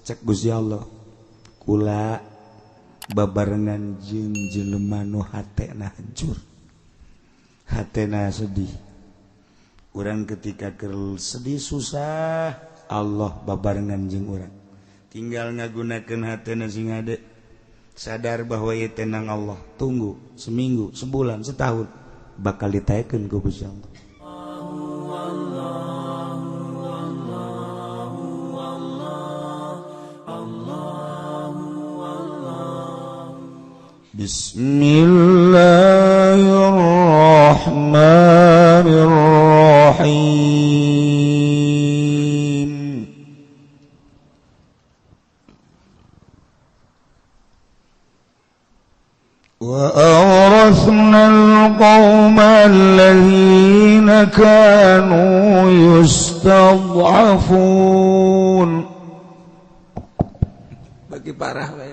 Cek Gusti Allah kula babarengan jeung jelema nu hatena hancur, hatena sedih. Urang ketika keur sedih susah, Allah babarengan jeung urang. Tinggal ngagunakeun hatena sing hade, sadar bahwa ieu tenang Allah. Tunggu seminggu, sebulan, setahun bakal ditaekeun ku Gusti Allah. Bismillahirrahmanirrahim. Wa awrasna al-qawma allazina kanu yustad'afun. Bagi parah we.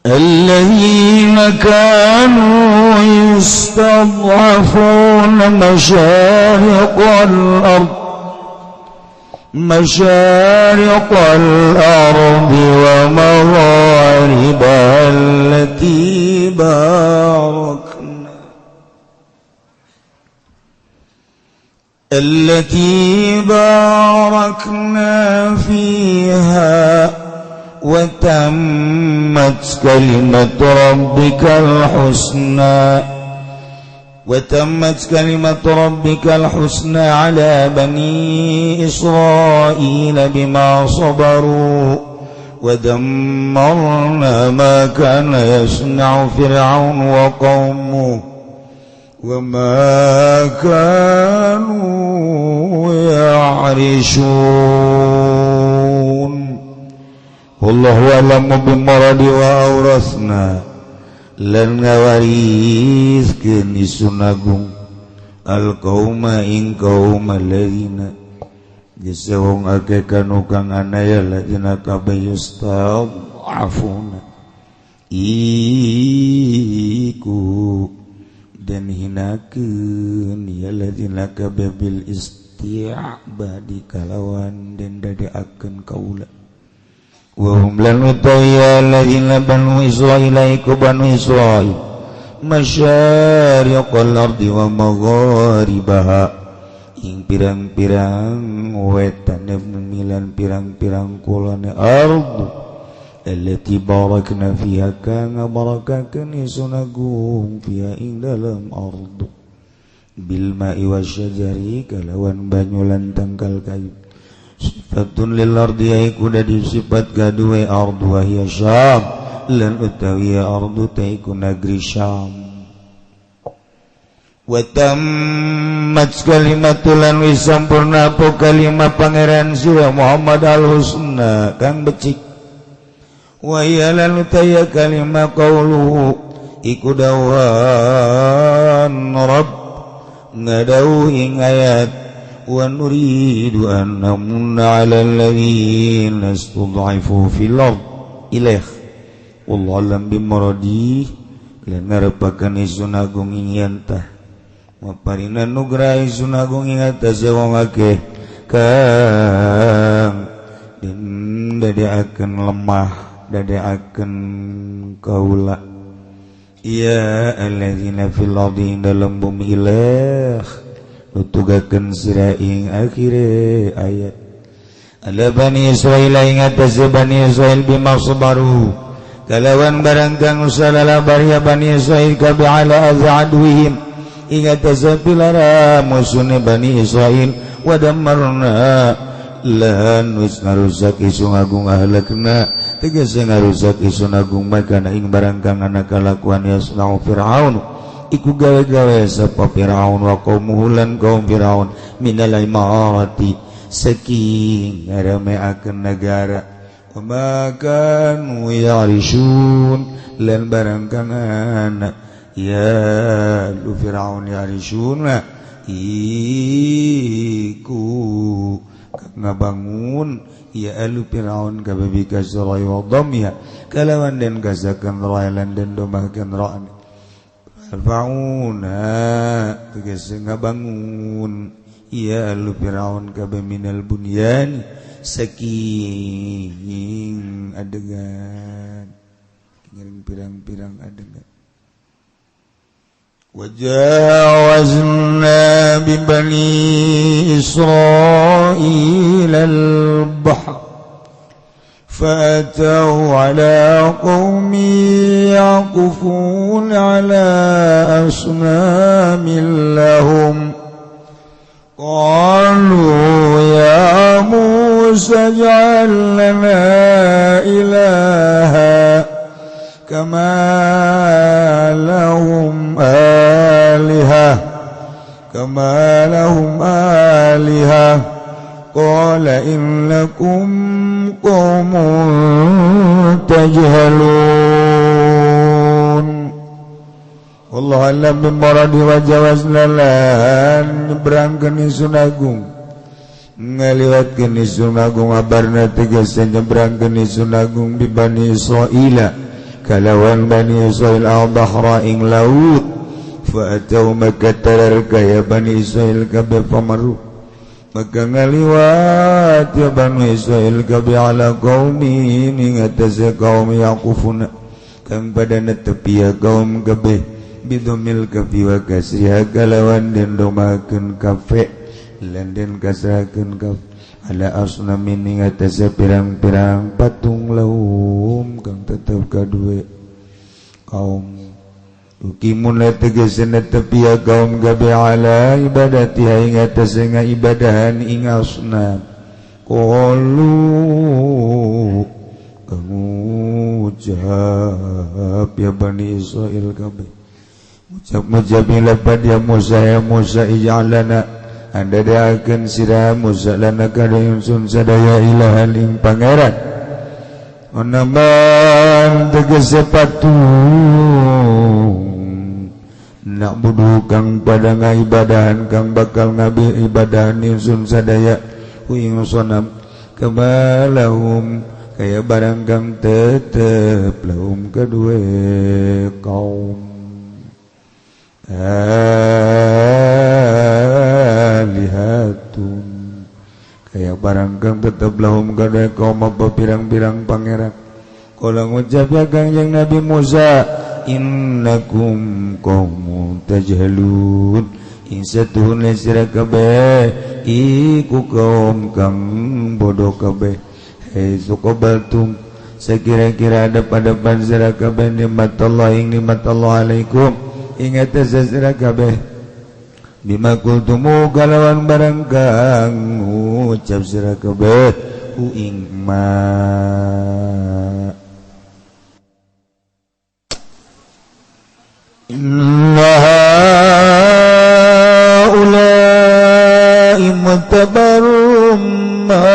الذين كانوا يستضعفون مشارق الأرض ومغاربها التي باركنا فيها وتمت كلمة ربك الحسنى على بني إسرائيل بما صبروا ودمرنا ما كان يصنع فرعون وقومه وما كانوا يعرشون. Wallahu a'lamu bimaradi wa awrasna lan ngawariskeun isun agung al qauma ing qaum alladzina geus wong akeh kanu kang anaya ladina kabeh yustad'afuna iku den hinakeun ya ladina kabeh bil isti'badi kalawan den dadeakeun kaula. Wahum lan utawi alladzina banu Israil iku banu Israil masyariqal ardi wa magharibaha ing pirang-pirang wetane bumi lan pirang-pirang kulone ardu allati barakna fiha kang ngabarakakeun isun agung fiha ing dalem ardu bil ma'i wasyajari kalawan banyu lan tangkal kayu. Sifatun lil ardi iku dadi sifat gaduwe ardu wa hiya Syam lan utawi ardu ta iku negeri Syam. Wa tammat kalimatul lan wis sampurna apa kalimat pangeran sira Muhammad al husna kang becik. Wa hiya lan utawi kalimat qauluhu iku dawan rabb ngadau ing ayat wa nuridu an namunna 'ala alladziina istud'ifu fil ard ilaih wallahu a'lam bimuradi lan ngarepakeun isun agung ing yantah maparina nugraha isun agung ing atase wong akeh kang den dadeakeun lemah dadeakeun kaula ya alladzina fil ardi dalam bumi ilaih nutugakeun sira ing akhire ayat ala bani Israil ing atase bani Israil bima sabaru kalawan barang kang usalala baria bani Israil kabe ala azadwihim ing atase pilara musune bani Israil wa dammarna lan wis ngarusak isun agung ahlakna tegese ngarusak isun agung makana ing barang kang ana kalakuan yasnau Fir'aun iku gawe-gawe sapa Firaun wa qaumuhu lan kaum Firaun minal imarati saking ngarameakeun negara wa ma kanu ya'rishun lan barang kang ana ya lu Firaun ya'rishun iku ngabangun Ya alu Fir'aun kabeh bikasra wa dhammiha kalawan den kasakan ra'lan den domahkeun ra'an Fir'auna tegese ngabangun ya alu Fir'aun kabeh minal bunyan saking adegan ngiring pirang-pirang adegan. وجاوزنا ببني إسرائيل البحر فأتوا على قوم يعكفون على أصنام لهم قالوا يا موسى اجعل لنا إلها كما لهم آلهة كما لهم آلهة قال إنكم قوم تجهلون. والله أعلم بمراد. وجاوزنا lan nyebrangkeun Ingsun Agung ngaliwatkeun Ingsun Agung abarna tegese nyebrangkeun Ingsun Agung bi Bani Israila kalawan Bani Israil al-bahra ing laut fa atau maka tararka ya Bani Israil kabeh pamaru maka ngaliwat ya Bani Israil kabeh ala qaumi ing atase kaum yaqufuna kang pada netepi ya kaum kabeh bidomil kafi wa kasriha kalawan den domakeun kafe lan den kasrakeun kafe ala asnamin ing atase pirang-pirang patung lahum kang tetep kadue kaum ukimun la tegese netepi ya kaum gabe ala ibadatiha ing atase ngaibadahan ing asnam qalu kang ucap ya Bani Israil kabeh ucap mujabi lapad ya Musa ya Musa ij'alana anda diakan sira Musa lana kada ingsun sadaya ilahan ing pangeran onaman tegese patung nak budu kang pada ngaibadahan kang bakal ngabi ibadahan ingsun sadaya ku ing sonam kebalahum kaya barang kang tetep lahum kedue kaum alihatun kaya barang kang tetep lahum kadue kaum apa pirang-pirang pangeran. Kala ngucap ya Kangjeng Nabi Musa innakum qaumun tajhalun ing satuhune sira kabeh iku kaum kang bodoh kabeh. Hei suqabaltum sekira-kira ada pada sira kabeh nikmat Allah ing nikmat Allah alaikum ing atase sira kabeh bima kultumu kalawan barang kang ngucap sira kabeh ku ing ma inna haula'i mutabarrum ma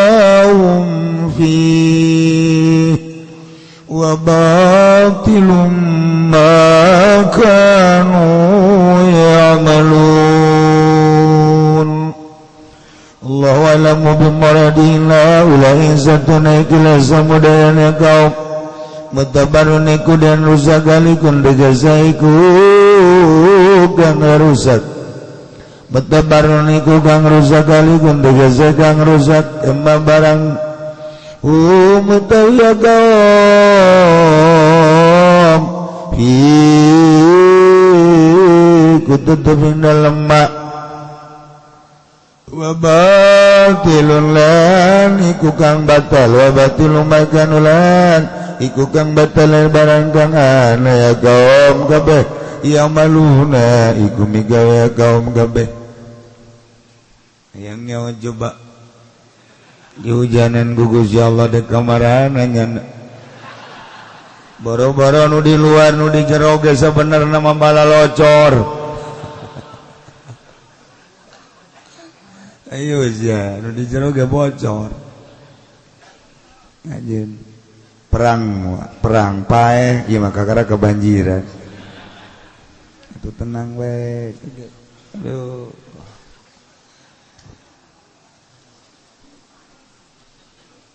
hum fihi wa batilum ma kanu ya'malun. Allahu a'lamu bimuradina ulai satuna ikila samudayana kaum mutabarun iku dan rusak alikun tegese iku kang rusak mutabarun iku kang rusak alikun tegese kang rusak emma barang mutaya kaum fi kutetep ing dalem mak wa batilun lan iku kang batal wa batilun makanulan iku kang batal barang kang ana ya kaum kabeh ya maluna iku migawe kaum kabeh. Yang nyawa coba dihujanan gugus ya Allah de kamarana nyana boro-boro nu di luar nu di jero ge sabenerna mah bala locor. Ayo sia nu di jero ge bocor ngajin perang perang paeh ieu mah kakara kebanjiran itu tenang we. Aduh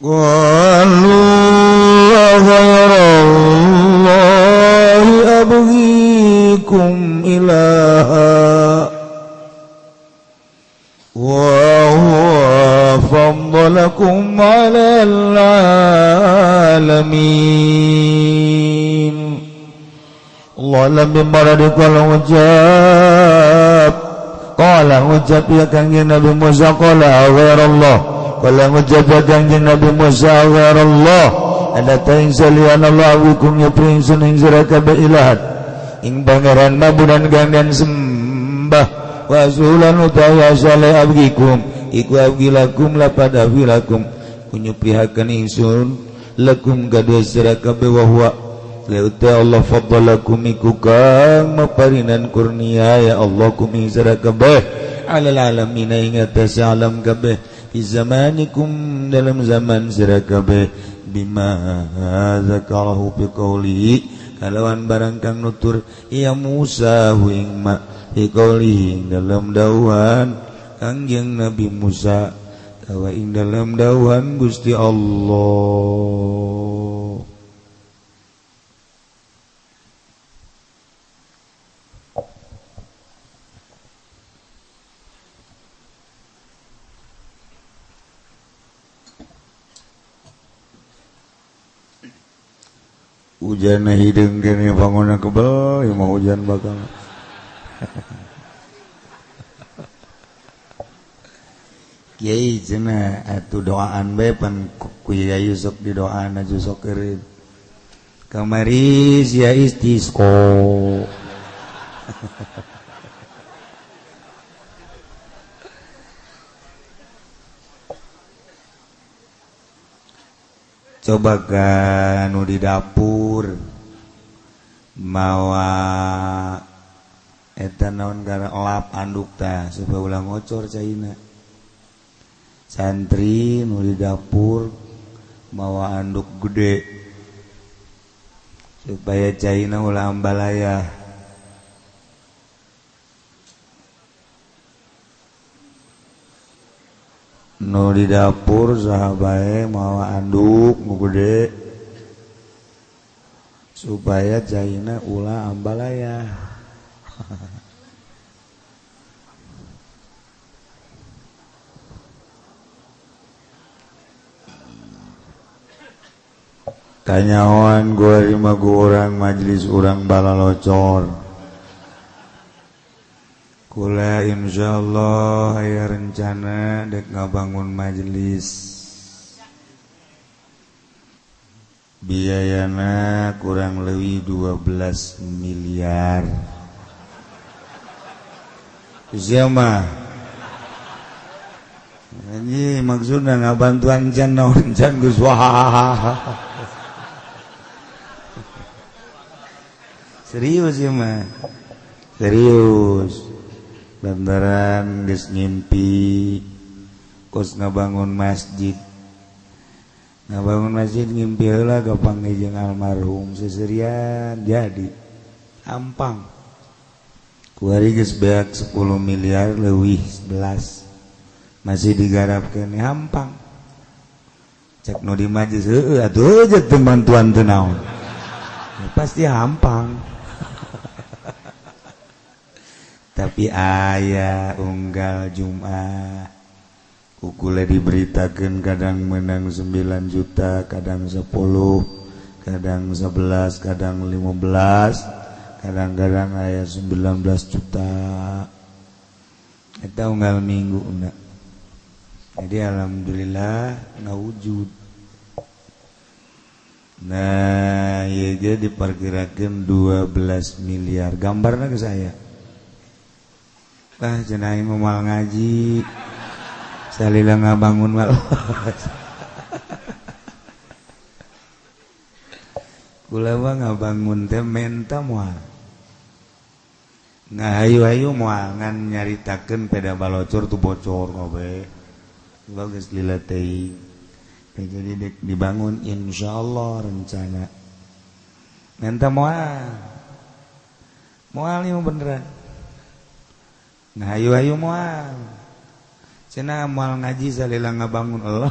Qalu ghairallahi abghikum ilaha wa huwa faddalakum 'alal 'alamin. Allah lam maradi qala ujab qala ujab ya kanjeng Nabi Musa qala ghairallah qala ujab ya kanjeng Nabi Musa ghairallah ada ta salian Allah wikum ya pringsun ing sira kabeh ilahan ing pangeran mabudan kang sembah wa sulan utawa sale abgikum iku abgilakum lapada wilakum kunyupihakeun ingsun lakum kadua sira kabeh wa huwa leuta Allah faddalakum iku kang maparinan kurnia ya Allah kum ing sira kabeh alal alamin ing atas alam kabeh fi zamanikum dalam zaman sira kabeh bima zakarahu bi qawlihi kalawan barang kang nutur ya Musa hu ing ma bi qawlihi dalam dawuhan Kangjeng Nabi Musa tawa ing dalam dawuhan Gusti Allah. Hujan hideung kene bangunna kebel, ieu mah hujan bakal. Kiai cenah atuh doaan bae pan ku Kiai sok didoaan aju sok eureun. Kamari sia istisqo. Coba kan nu di dapur mawa eta naon gara lap anduk tah supaya ulah ngocor caina. Santri nu di dapur mawa anduk gede supaya caina ulah ambalaya. Nu di dapur saha bae mawa anduk nu gede supaya caina ulah ambalaya. Kanyahoan gua lima gua orang majelis urang balalocor. Kula insyaallah aya rencana dek ngabangun majelis. Biayana kurang lebih 12 miliar. Siapa? Ini maksudnya ngabantuan can naon can geus wah. Serius ya mah. Serius. Lantaran geus ngimpi kos ngabangun masjid. Ngabangun masjid ngimpi heula gapanggih jeung almarhum seserian jadi hampang. Kuari geus beak 10 miliar leuwih 11. Masih digarapkeun hampang. Cek nu di majelis heueuh atuh jeung teu bantuan teu naon. Ya, pasti hampang. Tapi ayah unggal Jumat kukule diberitakan kadang menang 9 juta, kadang 10, kadang 11, kadang 15, kadang-kadang ayah 19 juta. Eta unggal minggu enggak. Jadi alhamdulillah ngawujud. Nah, ieu ge diperkirakeun 12 miliar. Gambarna ke saya. Ah cenah aing moal ngaji salila ngabangun mal. Kula mah ngabangun teh menta moal. Ngahayu-hayu moal ngan nyaritakeun peda balocor tu bocor kabeh. Bagus lila teuing. Jadi dek dibangun insyaallah rencana. Menta moal. Moal ieu beneran. Nah ayu-ayu moal cenah moal ngaji salila ngabangun Allah.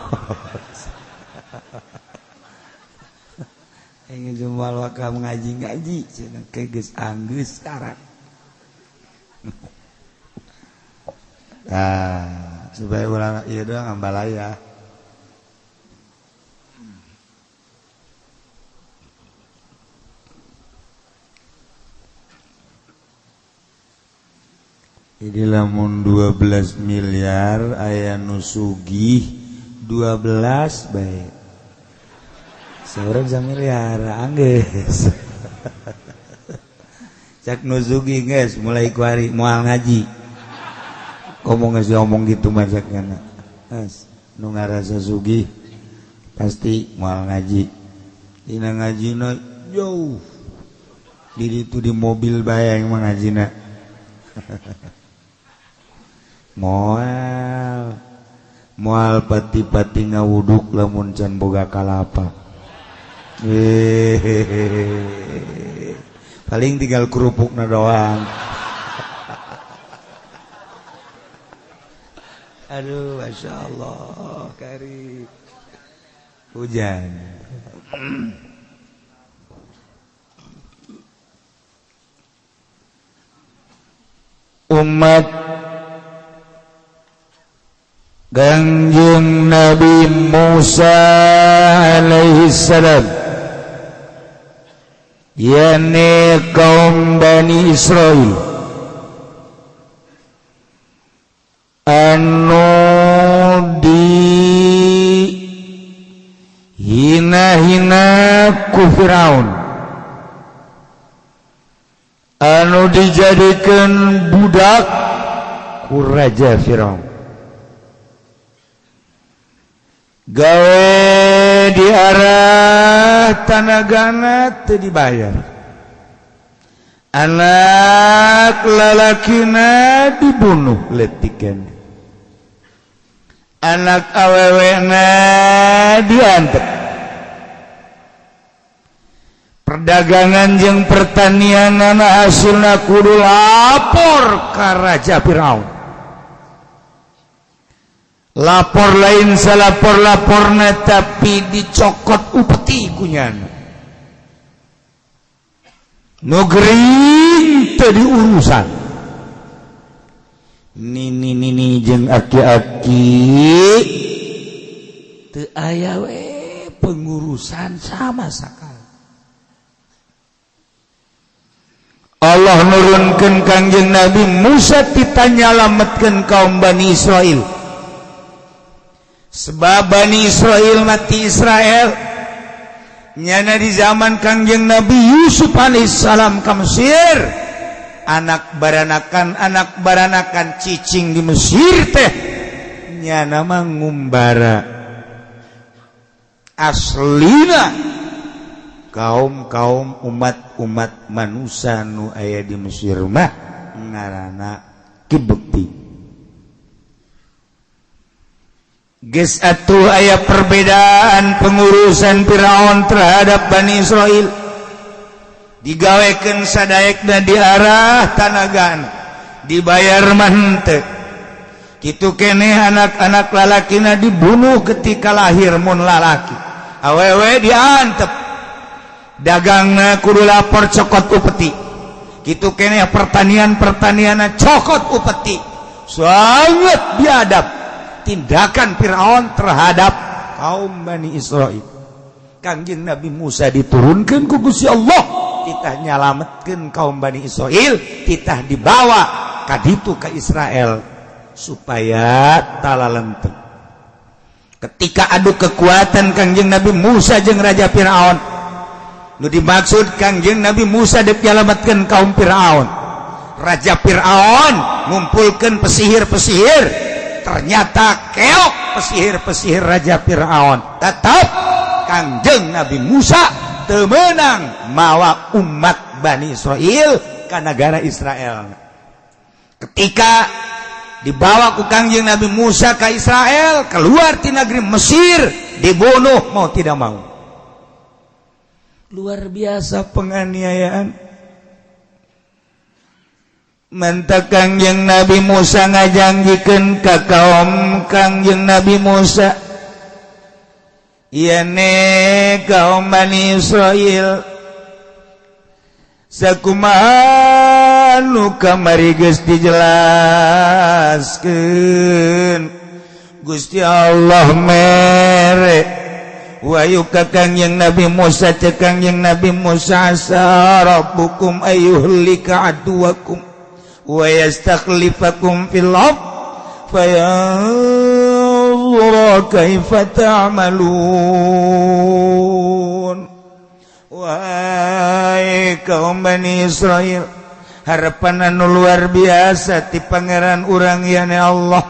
Ingin jual wakam ngaji-ngaji cenah ke geus anggeus sekarang. Nah, supaya ulah ieu doang ambalaya. Jadi lamun 12 miliar aya nu sugih 12 bae. Saurang samiliar anggeus. Cak nu sugih geus mulai kuari moal ngaji. Ngomong geus ngomong gitu mah cak kana. Geus nu ngarasa sugih pasti moal ngaji. Dina ngajina jauh. Di ditu di mobil bae yang mangajina. Moal moal pati-pati ngawuduk lamun can boga kalapa. Paling tinggal kerupukna doang. Aduh, masya Allah, kari hujan. Umat Kangjeng Nabi Musa alaihi salam, yakni kaum Bani Israil anu di hina-hina ku Firaun, anu dijadikan budak ku Raja Firaun, gawe di arah tanagana teu dibayar, anak lalakina dibunuh letikan, anak awewena diantep, perdagangan jeung pertanian anak hasilna kudu lapor ka Raja Firaun. Lapor lain salapor-laporna tapi dicokot upeti kunyana. Nu gering teu diurusan. Nini nini jeung aki-aki teu aya we pengurusan sama sakali. Allah nurunkeun Kangjeng Nabi Musa tita nyalametkeun kaum Bani Israil. Sebab Bani Israil mati Israel nyana di zaman Kangjeng Nabi Yusuf alaihissalam ka Mesir, anak baranakan cicing di Mesir teh nyana mah ngumbara. Aslina kaum-kaum umat-umat manusia nu aya di Mesir mah ngaranna Kibti. Geus atuh aya perbedaan pengurusan Firaun terhadap Bani Israil. Digawekeun sadaekna di arah tanagan, dibayar mah henteu. Kitu keneh anak-anak lalakina dibunuh ketika lahir mun lalaki. Awewe diantep. Dagangna kudu lapor cokot upeti. Kitu keneh pertanian-pertanianna cokot upeti. Sangat biadab tindakan Firaun terhadap kaum Bani Israil. Kangjeng Nabi Musa diturunkan ku Gusti Allah, titah nyalametkeun kaum Bani Israil, titah dibawa ka ditu ka Israel supaya talalenteng. Ketika adu kekuatan Kangjeng Nabi Musa jeung Raja Firaun, nu dimaksud Kangjeng Nabi Musa dek nyalametkeun kaum Firaun. Raja Firaun ngumpulkeun pesihir-pesihir, ternyata keok pesihir-pesihir Raja Firaun. Tetap Kangjeng Nabi Musa temenang mawa umat Bani Israel ke negara Israel. Ketika dibawa ku Kangjeng Nabi Musa ke Israel, keluar di negeri Mesir, dibunuh mau tidak mau. Luar biasa penganiayaan. Mentak Kangjeng Nabi Musa ngajanjikeun ka kaum Kangjeng Nabi Musa, Ieu kaum Bani Israil, sakumaha nu kamari geus dijelaskeun, Gusti Allah mere wahyu ka Kangjeng Nabi Musa. Cek Kangjeng Nabi Musa, "Asa rabbukum ayyuhlika aduwakum wa yastakhlifakum fil ard fayanzura kaifa ta'malun." Wahai kaum Bani Israel, harapan anu luar biasa ti Pangeran urang yani Allah,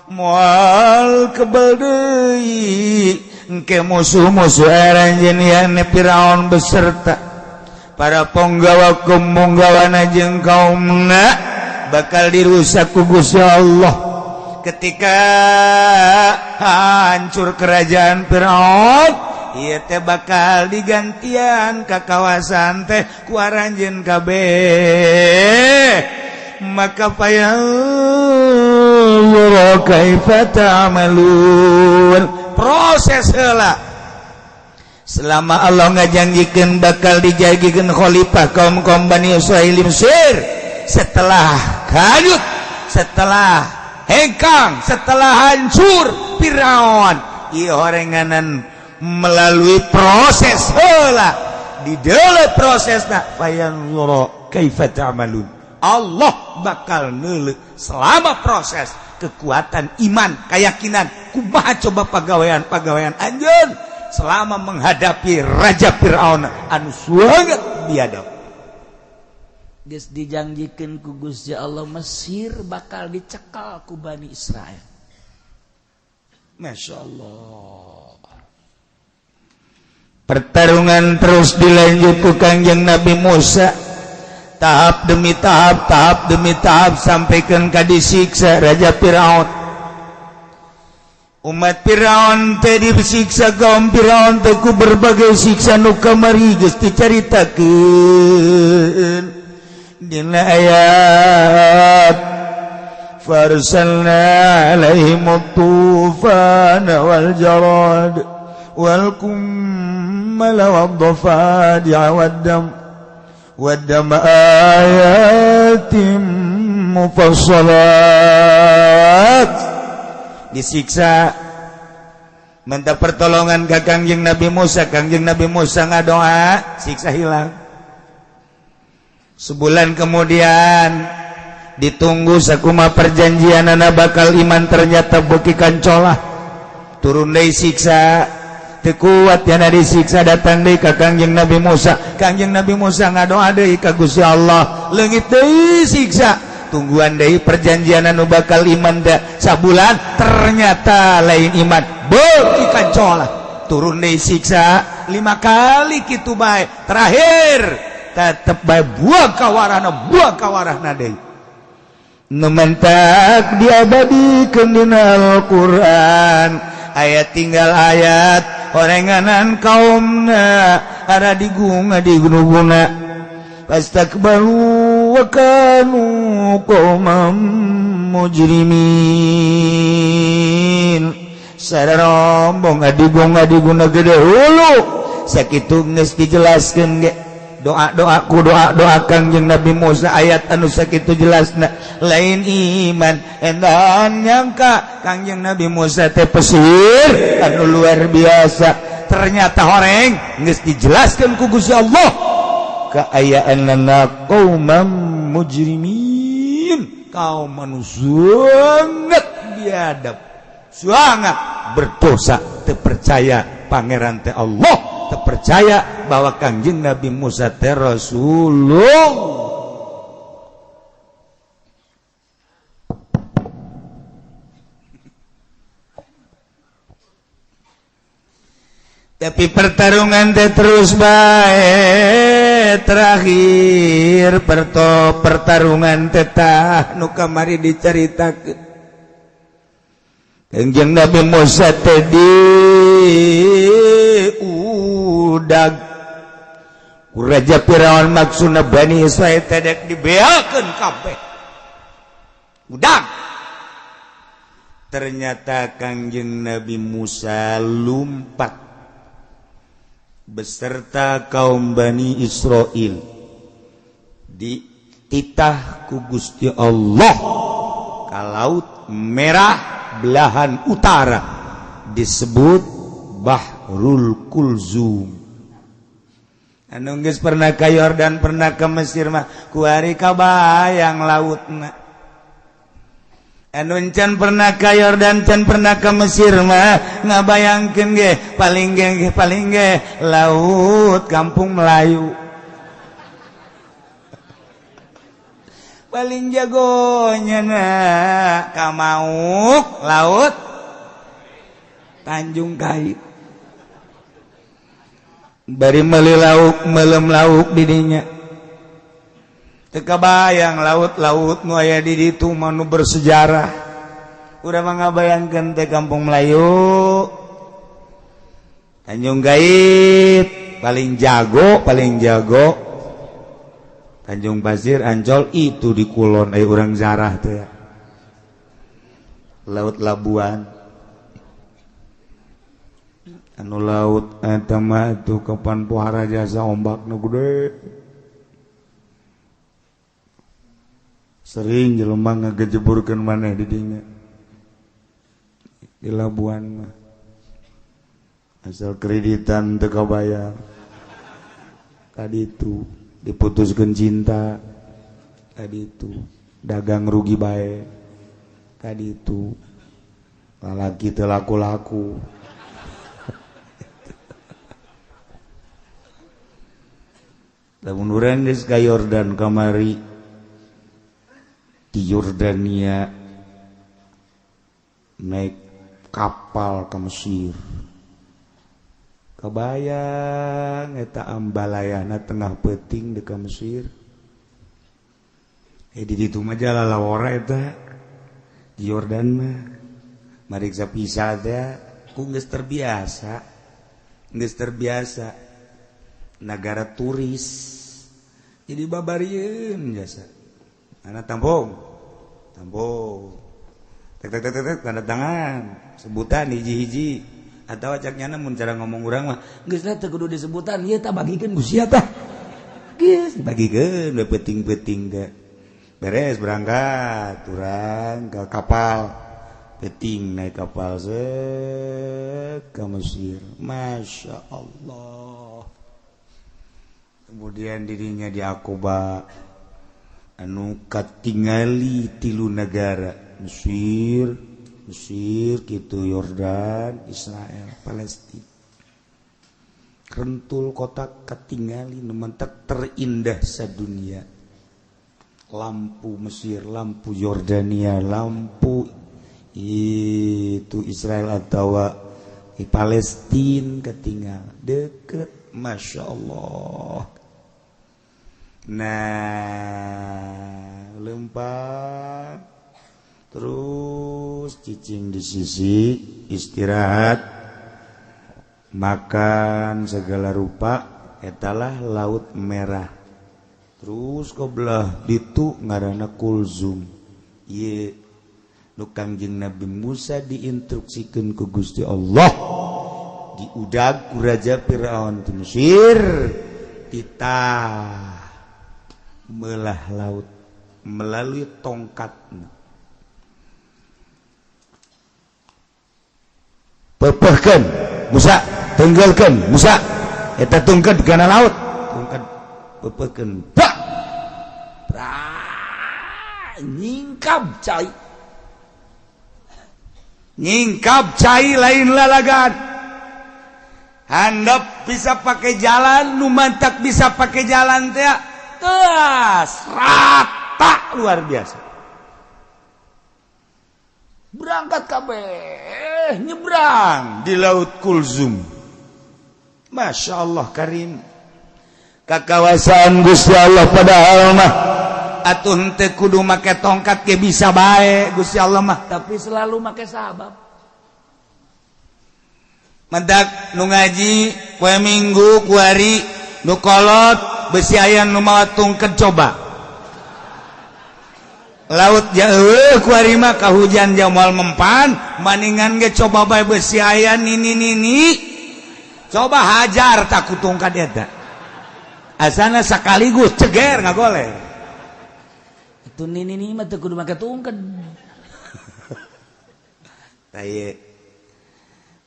moal kebal deui engke musuh-musuh aranjeun yani Firaun beserta para ponggawa ponggawana jeung kaumna bakal dirusak ku Gusti Allah. Ketika hancur kerajaan Firaun, ieu teh bakal digantian ke kawasan teh ku aranjeun kabeh. Maka fayanzura kaifa ta'malun, proses heula. Selama Allah ngajanjikeun bakal dijadikan khalifah kaum kaum Bani Israil di Mesir setelah hanyut, setelah hengkang, setelah hancur Firaun, ieu horenganan melalui proses heula. Di dalam prosesna, fayanzura kaifa ta'malun, Allah bakal neuleuh selama proses kekuatan iman, keyakinan, kumaha coba pagawean-pagawean anjeun selama menghadapi Raja Fir'aun anu sangat biadab. Geus dijanjikeun ku Gusti Allah, Mesir bakal dicekal ku Bani Israel. Masya Allah. Pertarungan terus dilanjut ku Kangjeng Nabi Musa, tahap demi tahap, tahap demi tahap, sampaikan ka disiksa Raja Firaun. Umat Firaun teh disiksa, kaum Firaun teh ku berbagai siksa nu kamari geus dicaritakeun dina ayat farsalna alaihim tufan wal jarad wal kummal wad dhafadi' wad dam wad dam ayatim mufassalat. Disiksa, minta pertolongan ke Kangjeng Nabi Musa. Kangjeng Nabi Musa ngadoa, siksa hilang. Sebulan kemudian ditunggu sakuma perjanjian anak bakal iman, ternyata beuki kancolah, turun deui siksa. Teu kuat yana disiksa, datang deui ka Kangjeng Nabi Musa. Kangjeng Nabi Musa ngadoa deui ka Gusti Allah, leungit deui siksa. Tungguan deui perjanjian anu bakal iman da sabulan, ternyata lain iman, beuki kancolah, turun deui siksa. Lima kali kitu bae, terakhir tetep bae buang kawarahna, buang kawarahna deui. Nu mentak diabadikeun dina Al-Qur'an, ayat tinggal ayat horenganan kaumna ada digunga digunuguna fastakbaru wa kanu qauman mujrimin. Sararombong adigung adiguna gede hulu. Sakitu geus dijelaskeun ge doa-doa ku doa-doa Kangjeng Nabi Musa, ayat anu sakitu jelasna lain iman. Endan nyangka Kangjeng Nabi Musa teh pesir anu luar biasa, ternyata horeng. Geus dijelaskeun ku Gusti Allah kaayaanna qaumam mujrimin, kaum anu sangat biadab, sangat berdosa, terpercaya pangeran teh Allah, terpercaya bahwa Kangjeng Nabi Musa teh Rasulullah. Tapi pertarungan teh terus bae. Terakhir pertarungan teh tah nu kamari dicaritakeun, Kangjeng Nabi Musa teh di udag ku Raja Firaun. Maksudna Bani Israil teh dek dibeakeun kabeh, udag. Ternyata Kangjeng Nabi Musa lumpat beserta kaum Bani Israel dititah ku Gusti Allah ka Laut Merah belahan utara, disebut Bahrul Kulzum. Anu geus pernah ka Yordan, pernah ke Mesir mah kuari kabayang lautna. Anu can pernah ka Yordan, can pernah ke Mesir mah ngabayangkeun ge paling ge laut Kampung Melayu. Paling jagonya na kamauk laut Tanjung Kait. Bari meuli lauk, melem lauk didinya. Teu kabayang laut-laut nu aya di ditu mah nu bersejarah. Urang mah ngabayangkeun teh Kampung Melayu. Tanjung Kait paling jago, paling jago. Tanjung Pasir, Ancol itu di kulon aya urang zarah teh. Laut Labuan. Anu laut eta mah itu kapan pohara jasa ombak nu gede. Sering jelema ngagejeburkeun maneh di dinya. Di Labuan mah. Asal kreditan teu kabayar. Tadi itu diputuskeun cinta. Tadi itu dagang rugi bae. Tadi itu lalaki teu laku-laku. Lamun urang geus ka Yordan kamari di Yordania naik kapal ke Mesir. Kebayang eta ambalayana tengah peuting di ka Mesir. Di ditu mah jalalawara eta di Yordan mah mariksa pisa teh ku geus terbiasa. Geus terbiasa negara turis jadi babarieun jasa anak tampung tampung tek tek tek tek tanda tangan sebutan hiji-hiji atau acaknya namun cara ngomong urang mah geus lah teu kudu disebutan ieu tah bagikeun ku sia tah geus dibagikeun we peuting-peuting teh beres berangkat urang ke kapal peuting naik kapal set ke Mesir. Masya Allah. Kemudian dirinya di Akoba anu katingali tilu negara Mesir, Mesir kitu Yordan, Israel, Palestina. Rentul kota katingali nu mentek terindah sadunia. Lampu Mesir, lampu Yordania, lampu itu Israel atau Palestina ketinggal deket, Masya Allah. Nah, lempar terus cicing di sisi istirahat, makan segala rupa, etalah Laut Merah. Terus kebelah ditu ngaranna Kulzum. Ieu nu Kangjeng Nabi Musa diinstruksikeun ku Gusti Allah diudag ku Raja Firaun di Mesir, titah melah laut melalui tongkat. Pepehkeun Musa, tenggelkeun Musa, eta tungkeun kana laut, tungkeun pepehkeun. Pak. Nyingkab cai. Nyingkab cai lain lalagan. Handap bisa pakai jalan, nu mantak bisa pakai jalan teh. Teas rata luar biasa. Berangkat kabeh nyebrang di Laut Kulzum. Masya Allah karim. Kakawasan Gusti Allah padahal mah atuh henteu kudu make tongkat ge bisa bae Gusti Allah mah, tapi selalu make sabab. Mendak nu ngaji poe Minggu kuari nu kolot besi aya nu mawa tungket coba. Laut jauh kuari mah kahujan jamal mempan, maningan ge coba bae besi aya nini nini. Coba hajar tak ku tungkat eta. Asana sekaligus ceger ngagoleh. Itu nini nini mah teu kudu make tungkat. Taye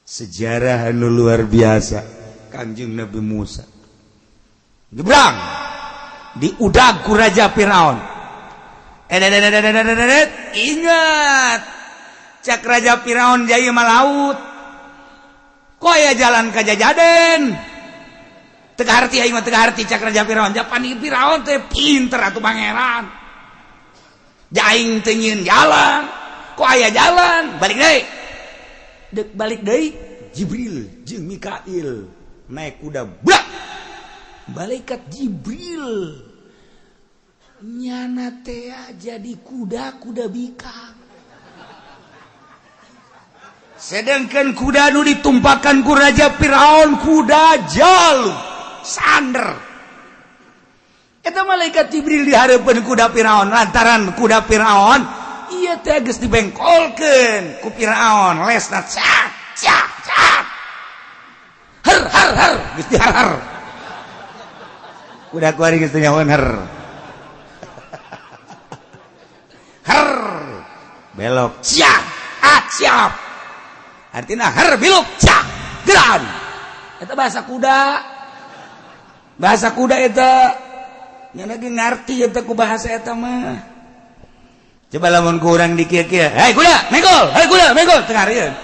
sejarah anu luar biasa Kanjeng Nabi Musa nyebrang di udag ku Raja Firaun. Ingat cak Raja Firaun jaya laut kok aya jalan ka jajaden teu harti aing mah, teu harti cak Raja Firaun. Japan Firaun teh pinter atuh pangeran, aing teu nyieun jalan, kok aya jalan. Balik deui. Dek balik deui. Jibril jeung Mikail naik kuda brak. Malaikat Jibril nyana teh jadi kuda, kuda bikang. Sedangkan kuda nu ditumpakan ku Raja Firaun kuda jalu sander. Eta malaikat Jibril di hareupeun kuda Firaun, lantaran kuda Firaun ieu teh geus dibengkolkeun ku Firaun, lesna cak cak cak, her her her, geus dihar her. Kuda kuari geus teu nyahoeun her her, belok siap ah siap, artinya her biluk cak geran. Eta bahasa kuda, bahasa kuda eta nya lagi ngarti eta ku bahasa eta mah. Coba lamun ku urang di kieu-kieu, "Hei kuda, menggol, hei kuda, menggol," teu ngarieun.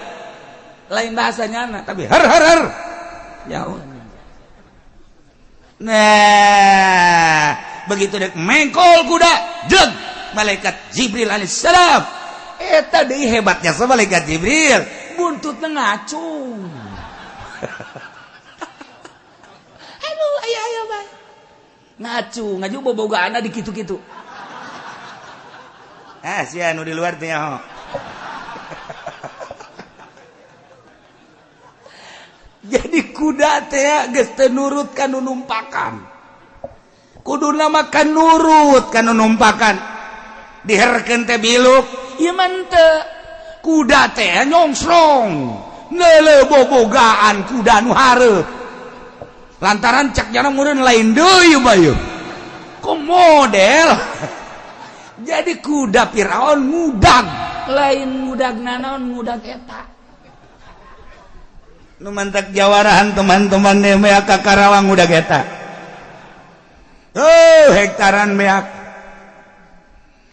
Lain bahasa nyana. Tapi her her her jauh. Nah, begitu dek mengkol kuda, jeng malaikat Jibril alaihissalam. Eta deui hebatnya sama malaikat Jibril, buntutna ngacung. Aduh, aya aya bae ngacung, ngaju bobogaana di kitu-kitu. Ah, sia nu di luar teh nyaho. Jadi kuda teh geus teu nurut ka nu numpakan. Kuduna mah kan nurut ka nu numpakan. Diherkeun teh biluk, ieu mah teu. Kuda teh nyongsrong. Neuleuh bobogaan kuda nu hareup. Lantaran cak jana meureun lain deui bae. Kok model. Jadi kuda Firaun ngudag, lain ngudag nanaon, ngudag eta. Nu mantak jawarahan teman-teman beak ka Karawang udah eta. Oh, hektaran beak.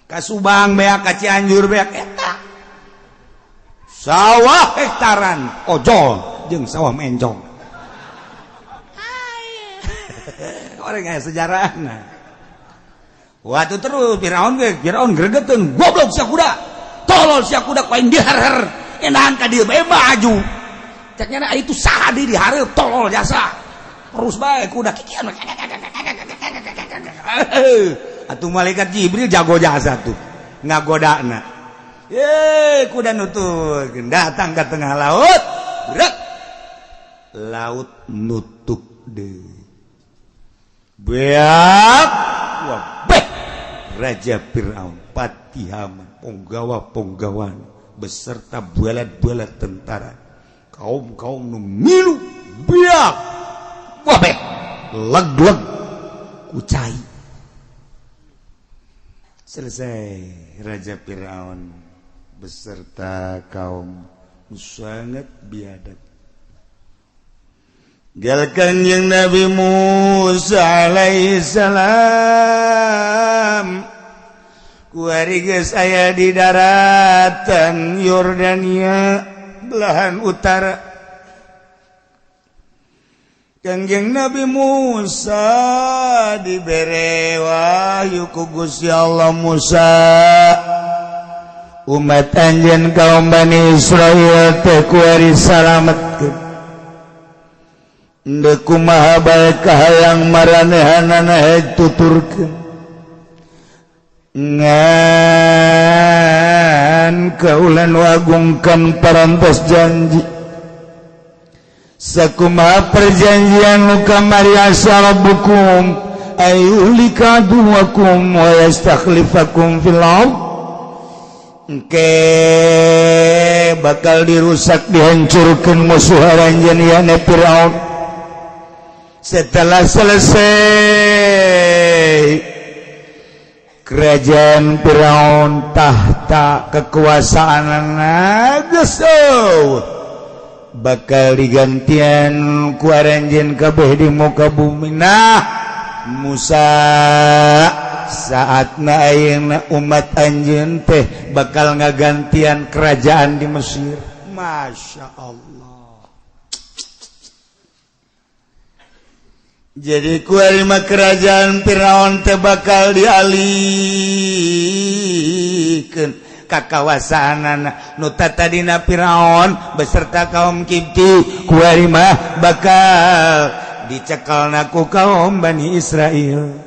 Ka Subang beak, ka Cianjur beak eta. Sawah hektaran ojol jeung sawah mencong. Orang aya sejarahna. Waktu terus Firaun ge, Firaun gregeteun, goblok sia kuda. Tolol sia kuda ku aing diher-her. Enahan ka dieu bae maju. Cek nyana itu saha di hareup, tolol jasa. Terus bae kuda kikian. Atuh malaikat Jibril jago jasa tuh ngagodana. Ye, kuda nutup datang ke tengah laut. Brek. Laut nutup deui. Beak. Wah, beh. Raja Firaun, Patihaman, punggawa-punggawan beserta bualat-bualat tentara, kaum-kaum nu milu biak, wabeh, leg-leg kucai. Selesai Raja Firaun beserta kaum sangat biadab. Gal Kanjeng Nabi Musa alaihissalam kuari geus aya di daratan Yordania belahan utara. Kanjeng Nabi Musa dibere wahyu ku Gusti Allah, Musa, umat anjeun kaum Bani Israil teh kuari salametkeun. Endeu kumaha bae kahayang maranehanana heg tuturkeun. Ngan kaulan wagungkan parantos janji. Sakumaha perjanjian nu kamari, asa rabbukum ayyuhlika aduwakum wa yastakhlifakum fil ard. Engke bakal dirusak dihancurkan musuh aranjeun yakni Firaun. Setelah selesai kerajaan Firaun tahta kekuasaan geus bakal digantian ku aranjeun kabeh di muka bumi. Nah Musa saatna ayeuna umat anjeun teh bakal ngagantian kerajaan di Mesir. Masya Allah. Jadi ku lima kerajaan Firaun teh bakal dialihkeun ka kawasaanana nu tadina Firaun beserta kaum Kibti ku mah bakal dicekelna ku kaum Bani Israil.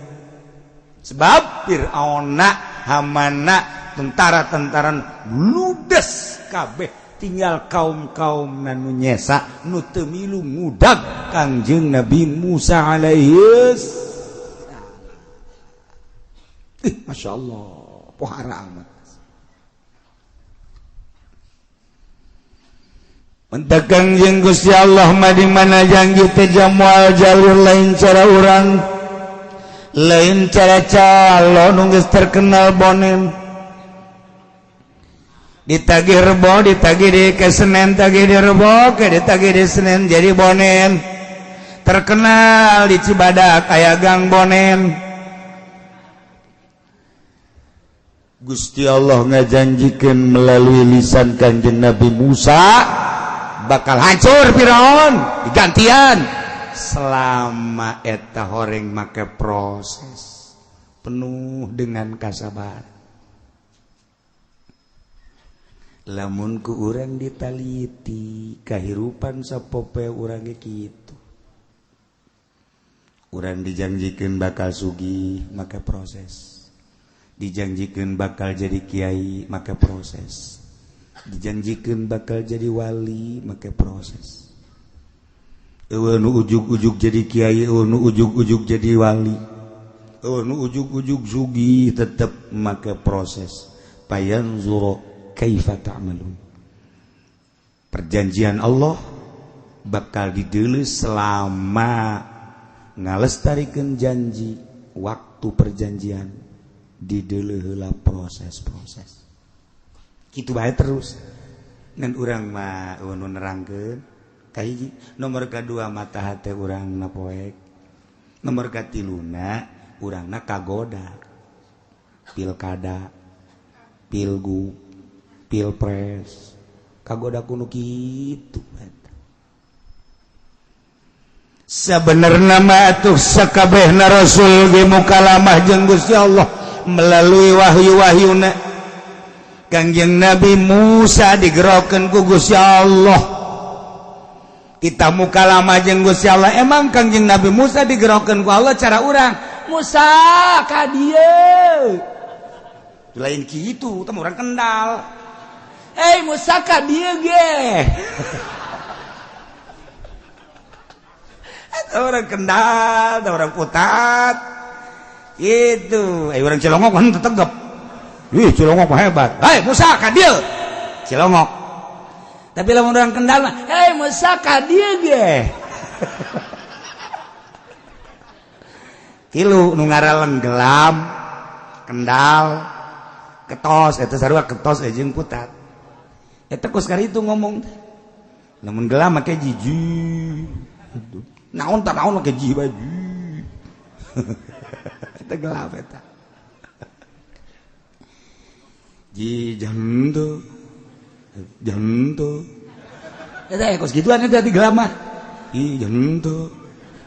Sebab Fir'auna Hamana tentara-tentara ludes kabeh tinggal kaum-kaum nu nyesa nu teu milu ngudag Kangjeng Nabi Musa alaihi salam. Masya Allah pohara amat. Mentak Kangjeng Gusti Allah mah di mana janji teh jamual jalur lain cara urang lain cara calon geus terkenal bonen ditagih rebo ditagih di ke Senen tagih di rebo ke ditagih di Senen jadi bonen terkenal di Cibadak aya gang bonen. Gusti Allah ngajanjikeun melalui lisan Kanjeng Nabi Musa bakal hancur Firaun digantian selama eta horeng make proses penuh dengan kasabaran. Lamun ku urang ditaliti kahirupan sapopoe urang ge kitu. Urang dijanjikeun bakal sugih make proses, dijanjikeun bakal jadi kiai make proses, dijanjikeun bakal jadi wali make proses. Eueuh nu ujug-ujug jadi kiai, eueuh nu ujug-ujug jadi wali, eueuh nu ujug-ujug sugih tetep make proses. Payanzuru kaifa ta'malun. Perjanjian Allah bakal dideuleu selama ngalestarikeun janji waktu perjanjian dideuleu heula proses-proses. Kitu bae terus. Ngan urang mah eueuh nu nerangkeun kahiji, nomor kedua mata hate urang na poek, nomor katiluna urangna kagoda pilkada, pilgub, pilpres, kagoda kuno kitu. Sebenarnya mah atuh sakabehna rasul ge mukalamah jeung Gusti Allah melalui wahyu-wahyuna. Kangjeng Nabi Musa digerokeun ku Gusti Allah. Kita mukalamah jeung Gusti Allah. Emang Kangjeng Nabi Musa digerokeun ku Allah cara urang Musa ka dieu. Lain kitu, teh urang Kendal. Hei Musa ka dieu ge. Orang Kendal, orang Putat. Itu, orang Cilongok kan tetegep. Ih, Cilongok mah hebat. Hei Musa ka dieu. Cilongok. Tapi lamun orang Kendal mah, hei Musa ka dieu ge. Tilu nu ngaraleng gelam, Kendal, ketos eta sarua ketos jeung Putat. Eta kos kari itu ngomong teh. Lamun gelam make jiji. Naon tak naon make jiji baju. Eta gelap eta. Ji jantu. Jantu. Eta kos gituan eta di gelam mah. Ih jantu.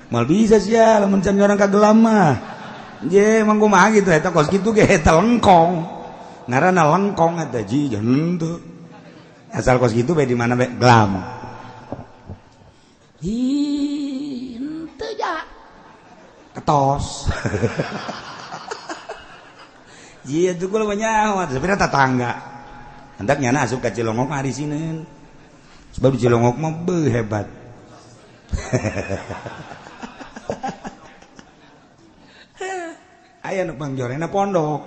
Mal bisa sia lamun can orang ka gelam mah. Je emang kumaha gitu eta kos kitu ge eta lengkong. Ngaranna lengkong eta ji jantu. Asal kos kitu bae di mana bae gelam. Hi henteu ja. Ketos. Ji atuh kula mah nyaho sebenarnya tetangga. Hendak nyana asup ka Cilongok mah disineun. Sebab di Cilongok mah beuh hebat. Aya nu pangjorena pondok.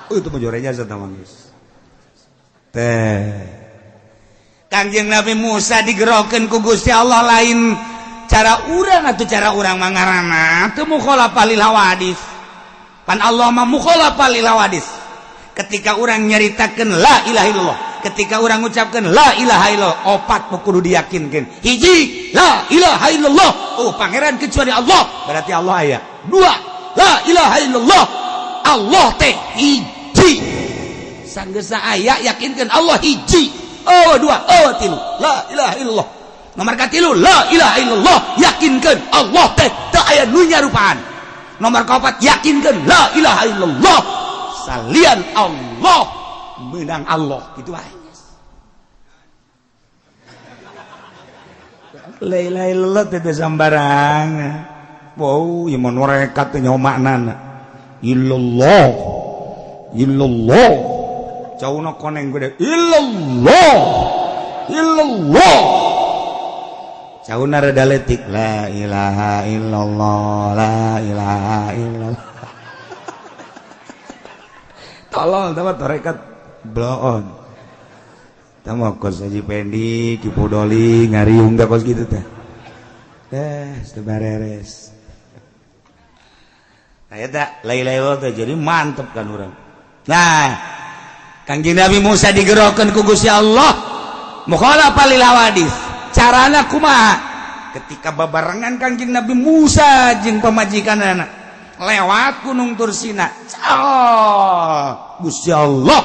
Itu pangjorenya jasa mah geus. Teh Kangjeng Nabi Musa digerokeun ku Gusti Allah lain cara urang atau cara urang mangarana teu mukhalafah lil hawadis. Pan Allah mah mukhalafah lil hawadis. Ketika urang nyaritakeun la ilaha illallah, ketika urang ngucapkeun la ilaha illallah, opat kudu diyakinkeun. Hiji, la ilaha illallah, oh pangeran kecuali Allah, berarti Allah aya. Dua, la ilaha illallah, Allah teh hiji. Sanggeusna aya yakinkeun Allah hiji. Oh dua, oh tilu, la ilaha illallah. Nomor katilu, la ilaha illallah, yakinkeun Allah teh teu aya nu nyarupaan. Nomor kaopat, yakinkeun la ilaha illallah, salian Allah menang Allah, gitu aja. La ilaha illallah teh sambarangan. Wow, ieu mah nerekat teh nyaho maknana. Illallah, illallah. Cauna koneng gede illallah, illallah. Cauna rada leutik la ilaha illallah, la ilaha illallah. Tolol teh tarekat bloon. Tah mah kos Haji Pendi, Ki Pudoli ngariung teh kos kitu teh. Eh, teu bareres. Nah eta la ilaha illallah teh jadi mantep kan urang. Nah, Kangjeng Nabi Musa digerokeun ku Gusti Allah mukhalafah lil hawadis. Carana kumaha? Ketika babarengan Kangjeng Nabi Musa jeung pamajikanana lewat Gunung Tursina, oh, Gusti Allah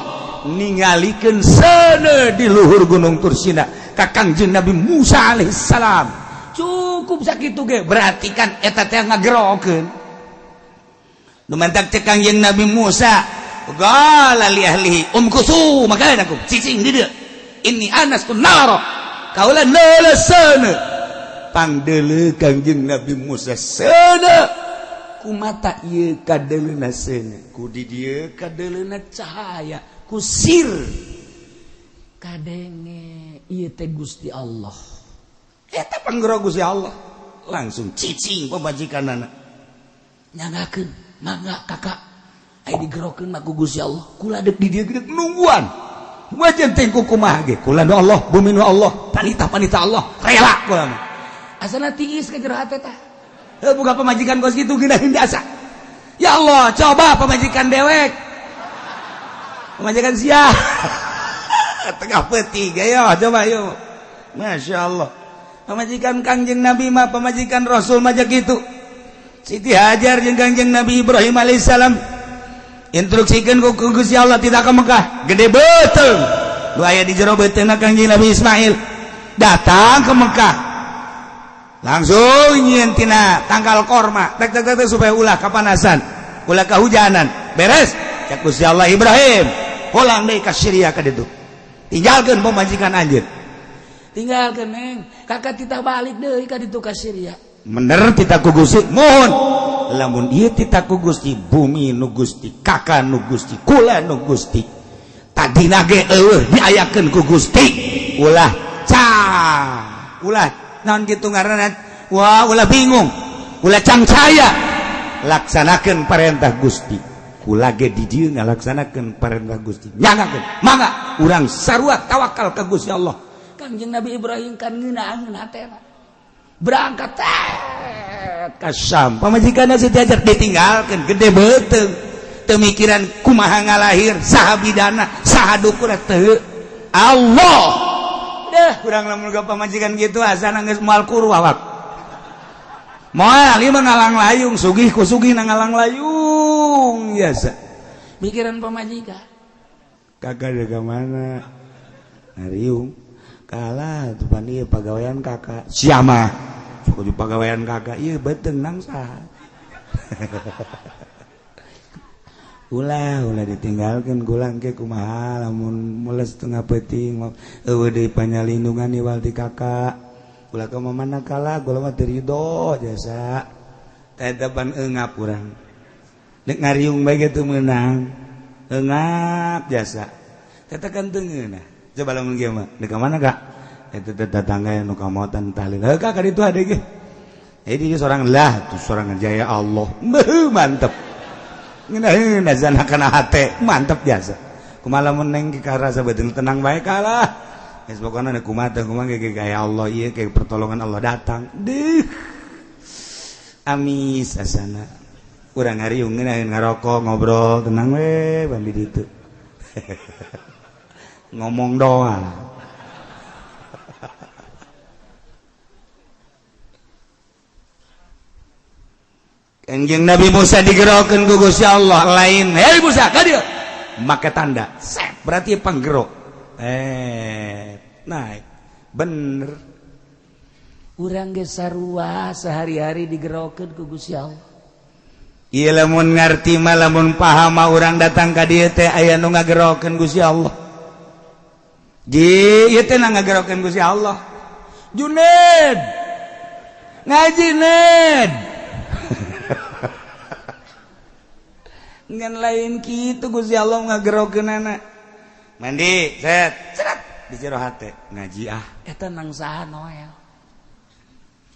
ningalikeun seuneu di luhur Gunung Tursina ka Kangjeng Nabi Musa alaihissalam. Cukup sakitu ge berarti kan eta teh ngagerokeun. Nu mantak cek Kangjeng Nabi Musa, qala li ahlihi umkusu makanakum, cicing di dieu. Inni anastu nara, kaula neuleuh seuneu. Pangdeuleu Kangjeng Nabi Musa seuneu. Kumata ieu kadeuleuna seuneu, ku di dieu kadeuleuna cahaya, ku sir kadenge ieu teh Gusti Allah. Eta panggero Gusti Allah. Langsung cicing pamajikanana. Nyangakeun, mangga kakak. Aya digerokeun mah ku Gusti Allah. Kula deuk di dieu gede nungguan. Wajan teh ku kumaha ge? Kula nu Allah, bumi nu Allah, panita-panita Allah, rela kula mah. Asana tiis ka jero hate tah. Heuh boga pamajikan kos kitu geunaheun asa. Ya Allah, coba pamajikan dewek. Pamajikan sia. Tengah peuting ayo coba yuk. Masya Allah. Pamajikan Kangjeng Nabi mah, pamajikan Rasul mah kitu. Siti Hajar jeung Kangjeng Nabi Ibrahim alaihissalam instruksikeun ku Gusti Allah tidak ke Mekah, gede beuteung. Nu aya di jero beuteungna Kangjeng Nabi Ismail datang ke Mekah. Langsung nyieun tina tangkal korma, tek tek tek supaya ulah kapanasan, ulah kahujanan. Beres, cek Gusti Allah Ibrahim, pulang deui ka Syria ka ditu. Tinggalkeun pamajikan anjeun. Tinggalkeun neng, kakak titah balik deui ka ditu ka Syria. Bener titah ku Gusti, mohon. Lamun ieu titah ku Gusti, bumi nu Gusti, kakak nu Gusti, kula nu Gusti. Tadina ge eueuh diayakeun ku Gusti. Ulah ca, ulah naon kitu ngaranna? Wah, ulah bingung. Ulah cangcaya. Laksanakeun perintah Gusti. Kula ge di dieu ngalaksanakeun perintah Gusti. Nyangakeun, mangga urang sarua tawakal ka Gusti Allah. Kangjeng Nabi Ibrahim kan ngeunaheun hatena. Berangkat ka Syam. Pamajikanna Siti Hajar ditinggalkeun gede beuteung. Teu mikiran kumaha ngalahir, saha bidana, saha dukur teu. Allah. Deh, kurang lamun boga pamajikan gitu asana geus moal kuru awak. Moal ieu mah ngalang layung, sugih ku sugih na ngalang layung biasa. Mikiran pamajikan. Kakak dari mana? Ngariung. Kalah tuh pan ieu pagawean kakak. Sia mah. Sok di pagawean kakak ieu beuteung nangsa. Ulah ulah ditinggalkeun gulang ke kumaha lamun mules tengah peuting eueuh deui panyalindungan iwal ti kakak. Ulah ka mana kalah gula mah teu rido jasa. Teh pan eungap urang. Nek ngariung bae ge teu meunang. Eungap jasa. Teh kan teu ngeunah. Coba lamun kieu mah, deuk ka mana Kak? Eta teh tetangga nu kamotan tahlil. Heuh Kak ka ditu ade ge. Jadi seorang lah tuh seorang jaya Allah. Beuh mantep. Ngeunah zana kana hate, mantep biasa. Kumaha lamun neng karasa beuteung tenang bae kalah. Geus pokona kumaha teh kumaha ge kaya Allah ieu kayak pertolongan Allah datang. Deuh. Amis asana. Urang ngariung ngeunaheun ngarokok ngobrol tenang we bandi ditu. Ngomong doang. Kanjeng Nabi Musa digerokeun ku Gusti Allah lain. Hei Musa, ka dieu. Make tanda. Sep, berarti panggerok. Naik. Bener. Urang ge sarua sehari-hari digerokeun ku Gusti Allah. Ieu lamun ngarti mah lamun paham mah urang datang ka dieu teh aya nu ngagerokeun Gusti Allah. Ji, ieu teh ngagerokeun Gusti Allah. Juned. Ngaji Ned. Ngan lain kitu Gusti Allah ngagerokeunana. Mandi, set, seret di jero hate ngaji ah. Eta nang saha Noel.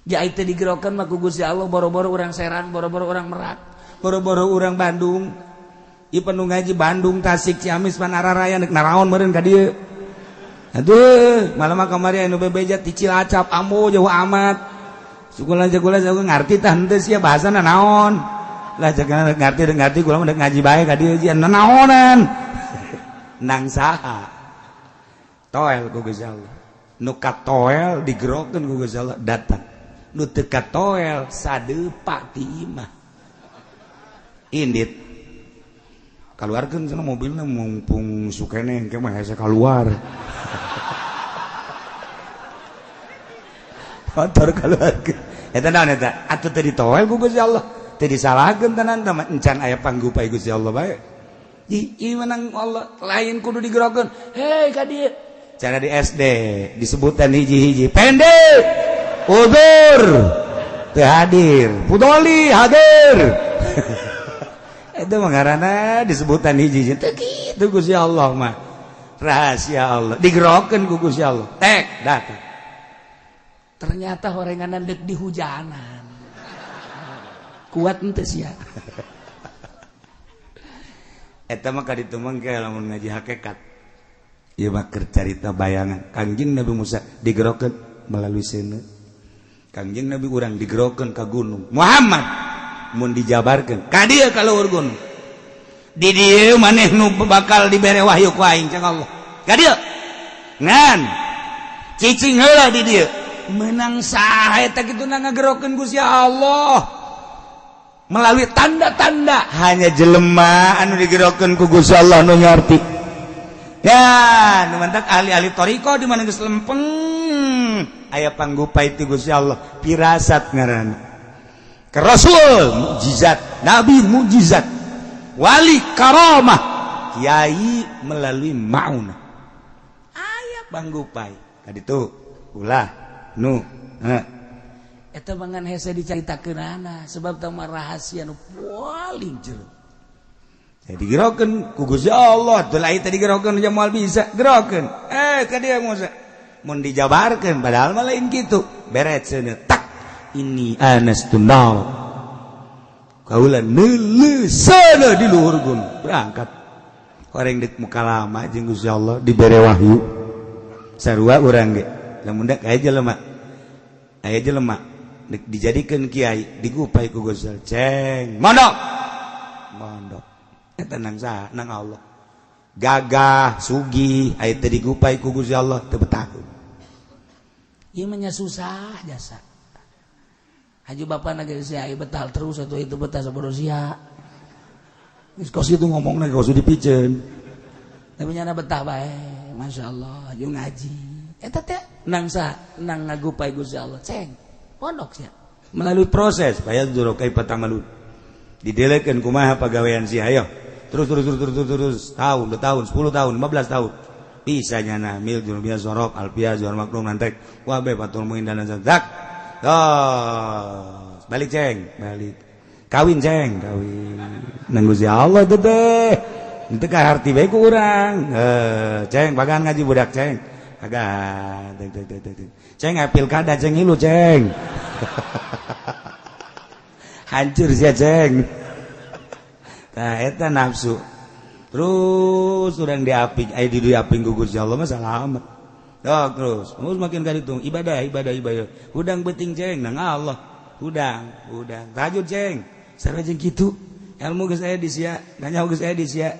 Ja teh digerokeun mah ku Gusti Allah boro-boro urang Serang, boro-boro urang Merak, boro-boro urang Bandung. Ieu penuh ngaji Bandung, Tasik, Ciamis, Panararaya nek naraon meureun ka dieu. Aduh, malam mah kamari anu bebeja ti Cilacap, ambo jauh amat. Sukulan-sukulan saya ngarti tah henteu sia bahasana naon. Lah jangan ngarti kula mah ngaji bae ka dieu jian naonan. Nang saha? Toel ku Gusti Allah. Nu katoel digerokeun ku Gusti Allah datang. Nu teu katoel sadeupa ti imah. Indit. Kaluarkeun cenah mobilna mumpung sukene engke mah hese kaluar. Motor kaluarkeun. Eta naon eta? Atuh teu ditoel ku Gusti Allah. Teu disalahkeun tenan teh encan aya panggupai Gusti Allah bae. Ieu menang Allah lain kudu digerokeun. Hei ka dieu. Cara di SD disebutan hiji-hiji. Pendek. Udur. Teu hadir. Pudoli hadir. Itu mah ngaranna disebutan hiji-hiji. Teu kitu Gusti Allah mah. Rahasia Allah. Digerokeun ku Gusti Allah. Tek datang. Ternyata horenganan dek di hujanan. Kuat henteu sia. Eta mah ka ditu mah ge lamun ngaji hakikat. Ieu mah keur carita bayangan. Kangjeng Nabi Musa digerokeun melalui seuneu. Kangjeng Nabi urang digerokeun ka gunung. Muhammad mun dijabarkeun ka dieu ka luhur gunung. Di dieu maneh nu bakal dibere wahyu ku aing cang Allah. Ka dieu. Ngan cicing heula di dieu. Menang saha eta kitu na ngagerokeun Gusti Allah. Melalui tanda-tanda hanya jelema anu digerokeun ku Gusti Allah nu ngarti. Ya, nu mantak ahli-ahli thariqah di mana geus lempeng aya panggupai ti Gusti Allah, pirasat ngaranna. Ke Rasul mukjizat, nabi mukjizat, wali karamah, kiai melalui maunah. Aya panggupai. Kaditu ulah nu heh. Eta mangan hese dicaritakeunana sebab teh mah rahasia nu paling jero. Jadi digerokeun ku Gusti Allah, teu lain teh digerokeun nya moal bisa gerokeun. Ka dieu Musa. Mun dijabarkeun padahal mah lain kitu. Beret seuneu tak ini anas tunal. Kaula neuleuh seuneu di luhur gunung berangkat. Horeng deuk mukalama jeung Gusti Allah dibere wahyu. Sarua urang ge. Lamun dak aya jelema. Aya jelema dijadikeun kiai digupai ku Gusti Allah. Ceng, mondok. Mondok. Eta nang saha? Nang Allah. Gagah, sugih, aya teu digupai ku Gusti Allah teu betahun. Ieu mah nya susah jasa. Haji bapana ge sia betah terus atuh itu betah sabodo sia. Geus kos kitu ngomongna kos dipiceun. Tapi nyana betah bae, masyaallah, jeung ngaji. Eta teh nang saha? Nang ngagupai Gusti Allah. Ceng, pondok sia. Melalui proses bayar juro kaifa ta'malun. Didelekeun kumaha pagawean sia ayo. Terus terus terus terus terus tahun, 2 tahun, 10 tahun, 15 tahun. Bisa nyana mil jurubia sorok alpia juar maklum nantek wah be patul muin dan zak. Oh, balik ceng, balik. Kawin ceng, kawin. Nang Gusti Allah teh teh. Teu kaharti bae ku urang. Ceng bagan ngaji budak ceng. Agak teh teh teh teh. Ceng pilkada ceng ngilu ceng. Hancur sia ceng. Tah eta nafsu. Terus urang diaping, aya di diaping ku Gusti Allah mah salamet. Dok terus, terus makin kaditu ibadah ibadah ibadah. Hudang beuting ceng nang Allah. Hudang, hudang. Tahajud ceng. Sarua jeung kitu. Ilmu geus aya di sia, nanya geus aya di sia.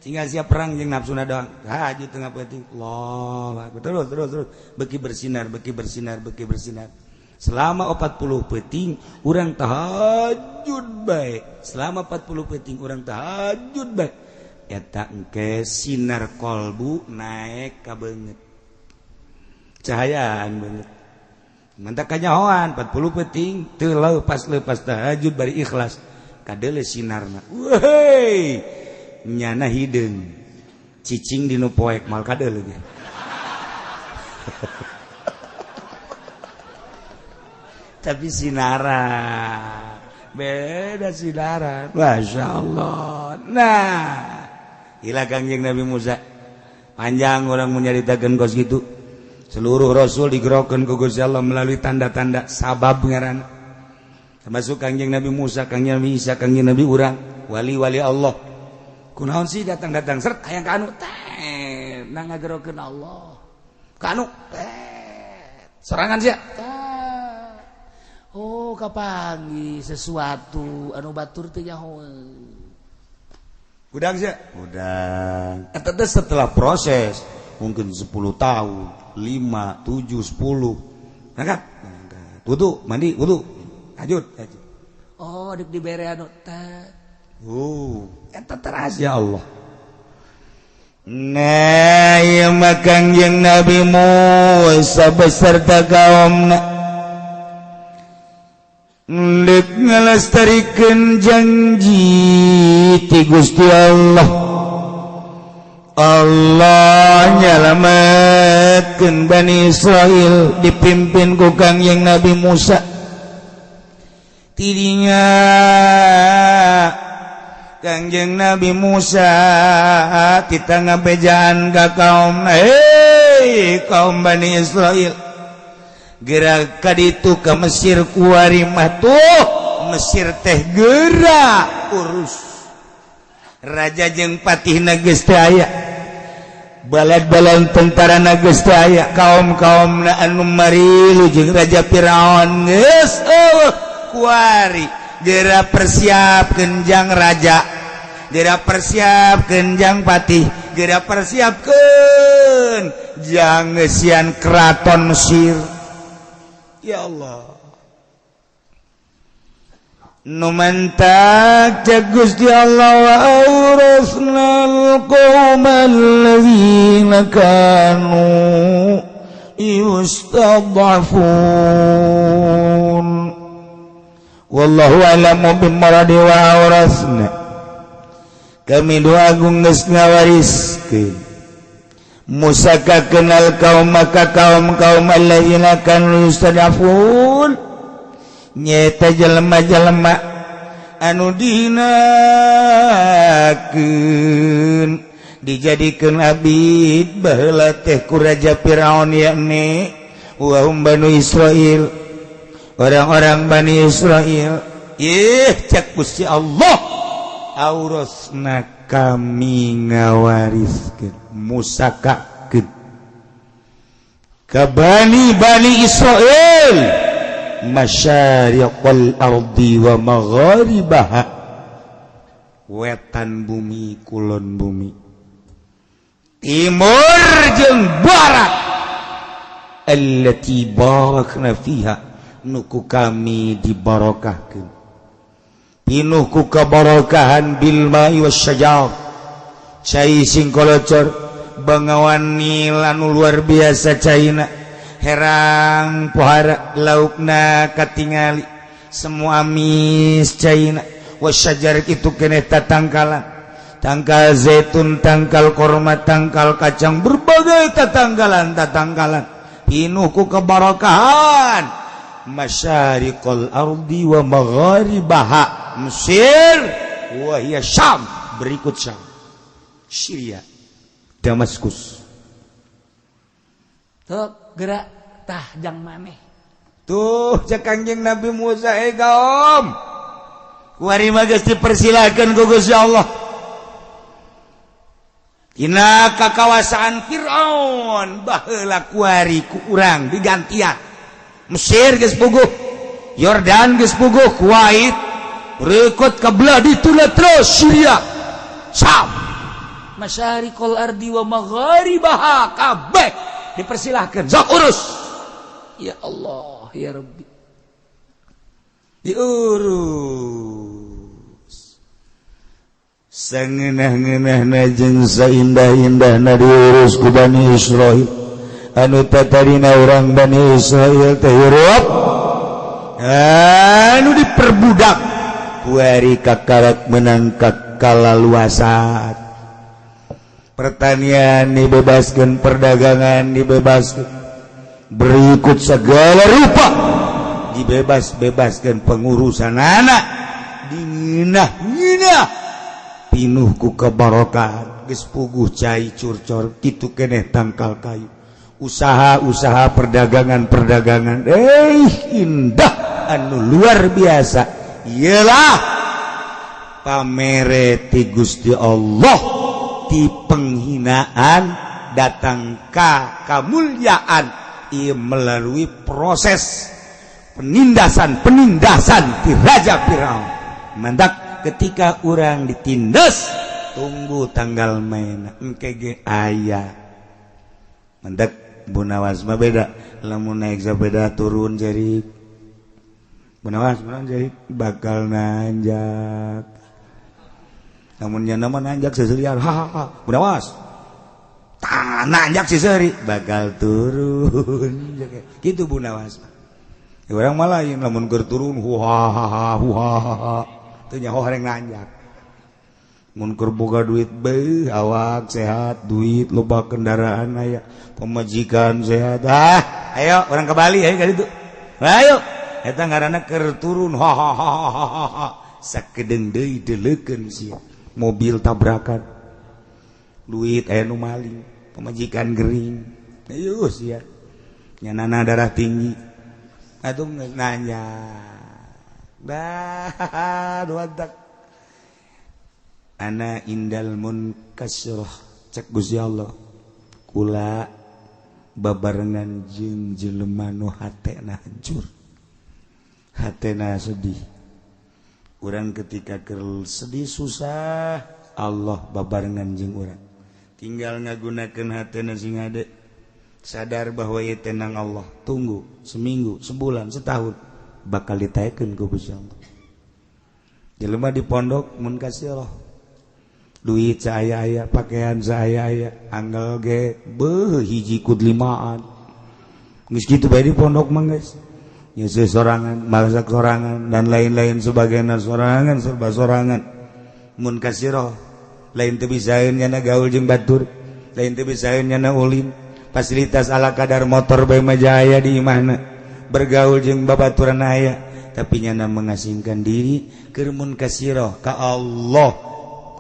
Tinggal siap perang jeung nafsuna doang. Tahajud tengah peuting. Allah, terus terus terus beki bersinar, beki bersinar, beki bersinar. Selama 40 peuting urang tahajud bae. Selama 40 peuting urang tahajud bae. Eta engke sinar kolbu naik ka beungeut. Cahayaan beungeut. Mantak kanyahoan 40 peuting teu lepas-lepas tahajud bari ikhlas. Kadeule sinarna. Weuh. Nyana hideung. Cicing di nu poek mal kadeule ge. Tapi sinaran beda sinaran, Masya Allah. Nah gila Kangjeng Nabi Musa, panjang orang menyaritakan kos gitu. Seluruh rasul digerokan ku Gusti Allah melalui tanda-tanda sabab ngaran, termasuk Kangjeng Nabi Musa, Kangjeng Nabi Isa, Kangjeng Nabi urang, wali-wali Allah. Kunaon sih datang-datang seret hayang ka anu teh nang ngagerokeun Allah. Ka anu teh sorangan sia. Oh kapangi sesuatu anu batur teu nyaho. Udang sia? Udang. Eta teh setelah proses mungkin 10 tahun, 5, 7, 10. Angkat. Angkat. Wudu, mandi, wudu. Tahajud, tahajud. Oh, dek dibere anu teh. Oh, eta teh rahasia Allah. Nah, ieu mah Kangjeng Nabi Musa beserta kaumna ndek ngalestarikeun janji ti Gusti Allah. Allah nyalametkeun Bani Israil dipimpin ku Kangjeng Nabi Musa. Tidinya Kangjeng Nabi Musa kita ngabejaan ka kaum, hei kaum Bani Israil, gerak kaditu ke Mesir kuari mah tuh Mesir teh gerak urus raja jeung patihna geus teu aya, balad-balad tentarana geus teu aya, kaum-kaumna anu marilu jeung raja Firaun geus eueuh kuari. Gerak persiapkeun jang raja, gerak persiapkeun jang patih, gerak persiapkeun jang ngeusian keraton Mesir. Ya Allah, nu mantak cek Gusti Allah wa awrasnal qaumal ladzina kanu yustad'afun. Wallahu a'lamu bimuradi wa awrasna. Kami doa agung geus ngawariskeun Musa ka kenal kaum maka kaum-kaum alladzina kanu yustad'afun nyeta jelema-jelema anu dihinakeun dijadikeun abid baheula teh ku Raja Firaun, yakni wa hum Banu Israil, orang-orang Bani Israil. Ih cek Gusti Allah, aurasna kami ngawariskeun musakakeun ka Bani Bani Israil masyariqal ardi wa magharibaha, wetan bumi kulon bumi, timur jeung barat, allati barakna fiha, nuku kami dibarokahkeun, pinuh ku kabarokahan bil ma'i wasyajar, cai sing kolocor, bangawan Nil anu luar biasa caina, herang pohara laukna katingali semua amis caina, wasyajar itu keneh tatangkalan, tangkal zaitun, tangkal korma, tangkal kacang, berbagai tatangkalan tatangkalan, pinuh ku kebarokahan masyariqal ardi wa magharibaha, Mesir wa hiya Syam, berikut Syam, Syria, Damaskus. Tuh gerak tah jang maneh. Tuh cek Kangjeng Nabi Musa, eh kaum kuari mah geus dipersilakeun ku Gusti Allah. Tina kakawasaan Fir'aun baheula kuari ku urang digantian. Mesir geus puguh, Yordan geus puguh, Kuwait berikut ke belah dituna terus Syria. Sam. Masyariqal ardi wa magharibaha kabeh dipersilahkan. Sok urus. Ya Allah, ya Rabbi. Diurus. Sangeunah-ngeunahna jeung saindah-indahna diurus ku Bani Israil. Anu tatarina urang Bani Israil teh hirup anu diperbudak kuari kakarak menang kalaluasan. Pertanian dibebaskan, perdagangan dibebaskan, berikut segala rupa dibebas-bebaskan, pengurusan anak dinginah-nginah pinuh ku kebarokahan. Geus puguh cai curcor kitu keneh tangkal kayu, usaha-usaha, perdagangan-perdagangan, indah anu luar biasa. Iyalah pamere ti Gusti Allah, ti penghinaan datang ka kamulyaan ieu melalui proses penindasan-penindasan ti Raja Firaun. Mantak ketika orang ditindas, tunggu tanggal main engke ge aya. Mantak Bunawas mah beda, lamun naik sepeda turun jadi Bunawas mah jadi bakal nanjak. Namun nyana mah nanjak seserian, hahaha. Bunawas tah nanjak seseri bakal turun gitu Bunawas mah. Orang malah lain, lamun keur turun huhahaha huhahaha, teu nyaho hareng nanjak. Mun keur boga duit beuh, awak sehat, duit loba, kendaraan aya, pemajikan sehat, ah ayo urang ke Bali, ayo ka ditu, ayo. Eta ngaranna keur turun hahaha. Sakedeung deui deleukeun sia, mobil tabrakan, duit aya nu maling, pemajikan gering, ayo sia nyanana darah tinggi atuh nanya. Dah dua tak ana indal munkasirah, cek Gusti Allah, kula babarengan jeung jelema nu hatena hancur, hatena sedih. Urang ketika keur sedih susah, Allah babarengan jeung urang. Tinggal ngagunakeun hatena sing hade sadar bahwa ieu tenang Allah. Tunggu seminggu, sebulan, setahun, bakal ditaekeun ku Gusti Allah. Jelema di pondok mun kasih Allah, duit saaya-aya, pakaian saaya-aya, anggal ge beuh hiji kud limaan. Geus kitu bae di pondok mah, geus nyeuseut sorangan, masak sorangan, dan lain-lain sebagainya, sorangan, serba sorangan. Mun kasirah lain teu bisaeun nyana gaul jeung batur, lain teu bisaeun nyana ulin, fasilitas ala kadar, motor bae mah jaya di imahna, bergaul jeung babaturan aya, tapi nyana mengasingkan diri keur mun kasirah ka Allah,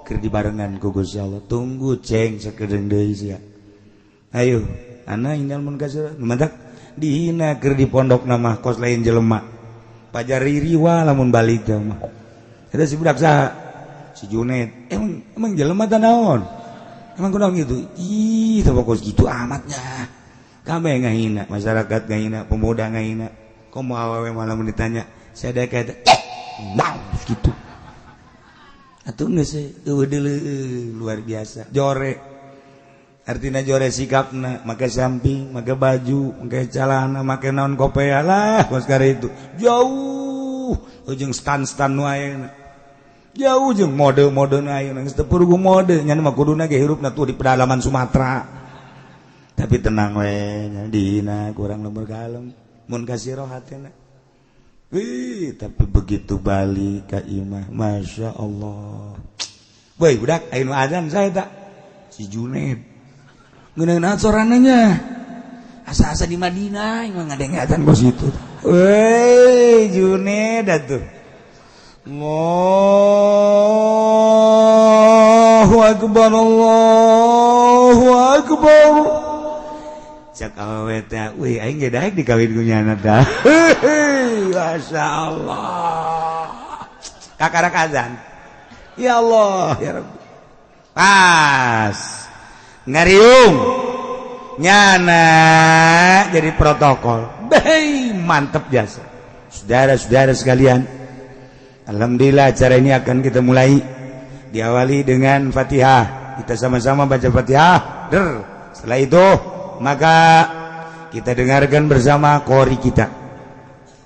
keur dibarengan ku Gusti Allah. Tunggu ceng sakedeung deui sia. Ayo ana indal mun kasirah. Mantak dihina keur di pondok nama kos lain jelema pajari riwa. Lamun balik teh mah eta si budak saha, si Junet, emang emang jelema teh naon, emang kunaon gitu? Ih, teh kos gitu amatnya. Kabeh ngahina, masyarakat ngahina, pemuda ngahina. Komo awewe malah mun ditanya saya kayak nah gitu atuh geus eueuh deuleu luar biasa jore. Artinya jore sikapna, make samping, make baju, make celana, make naon, kopea lah kos itu jauh ujung stan-stan nu ayeuna, jauh jeung mode-mode nu ayeuna. Geus teu puguh mode nya mah, kuduna ge hirupna tuh di pedalaman Sumatera. Tapi tenang we nya, dihina kurang lembur kalem mun kasih roh hatena. Wih, tapi begitu balik ka imah, Masya Allah. Woi, budak, ayo azan saya tak? Si Junaid. Ngeuneuh sorananya. Asa-asa di Madinah, emang ada azan kos itu. Woi, Junaid atuh. Allahu Akbar, Allahu Akbar. Cak awewe teh, wih, aing ge daek dikawin ku nyana tah. Masya Allah. Kakarak azan. Ya Allah, ya Rabbi. Pas. Ngariung nyana jadi protokol. Bei mantep jasa. Saudara-saudara sekalian, alhamdulillah acara ini akan kita mulai diawali dengan Fatihah. Kita sama-sama baca Fatihah. Der. Setelah itu maka kita dengarkan bersama qori kita.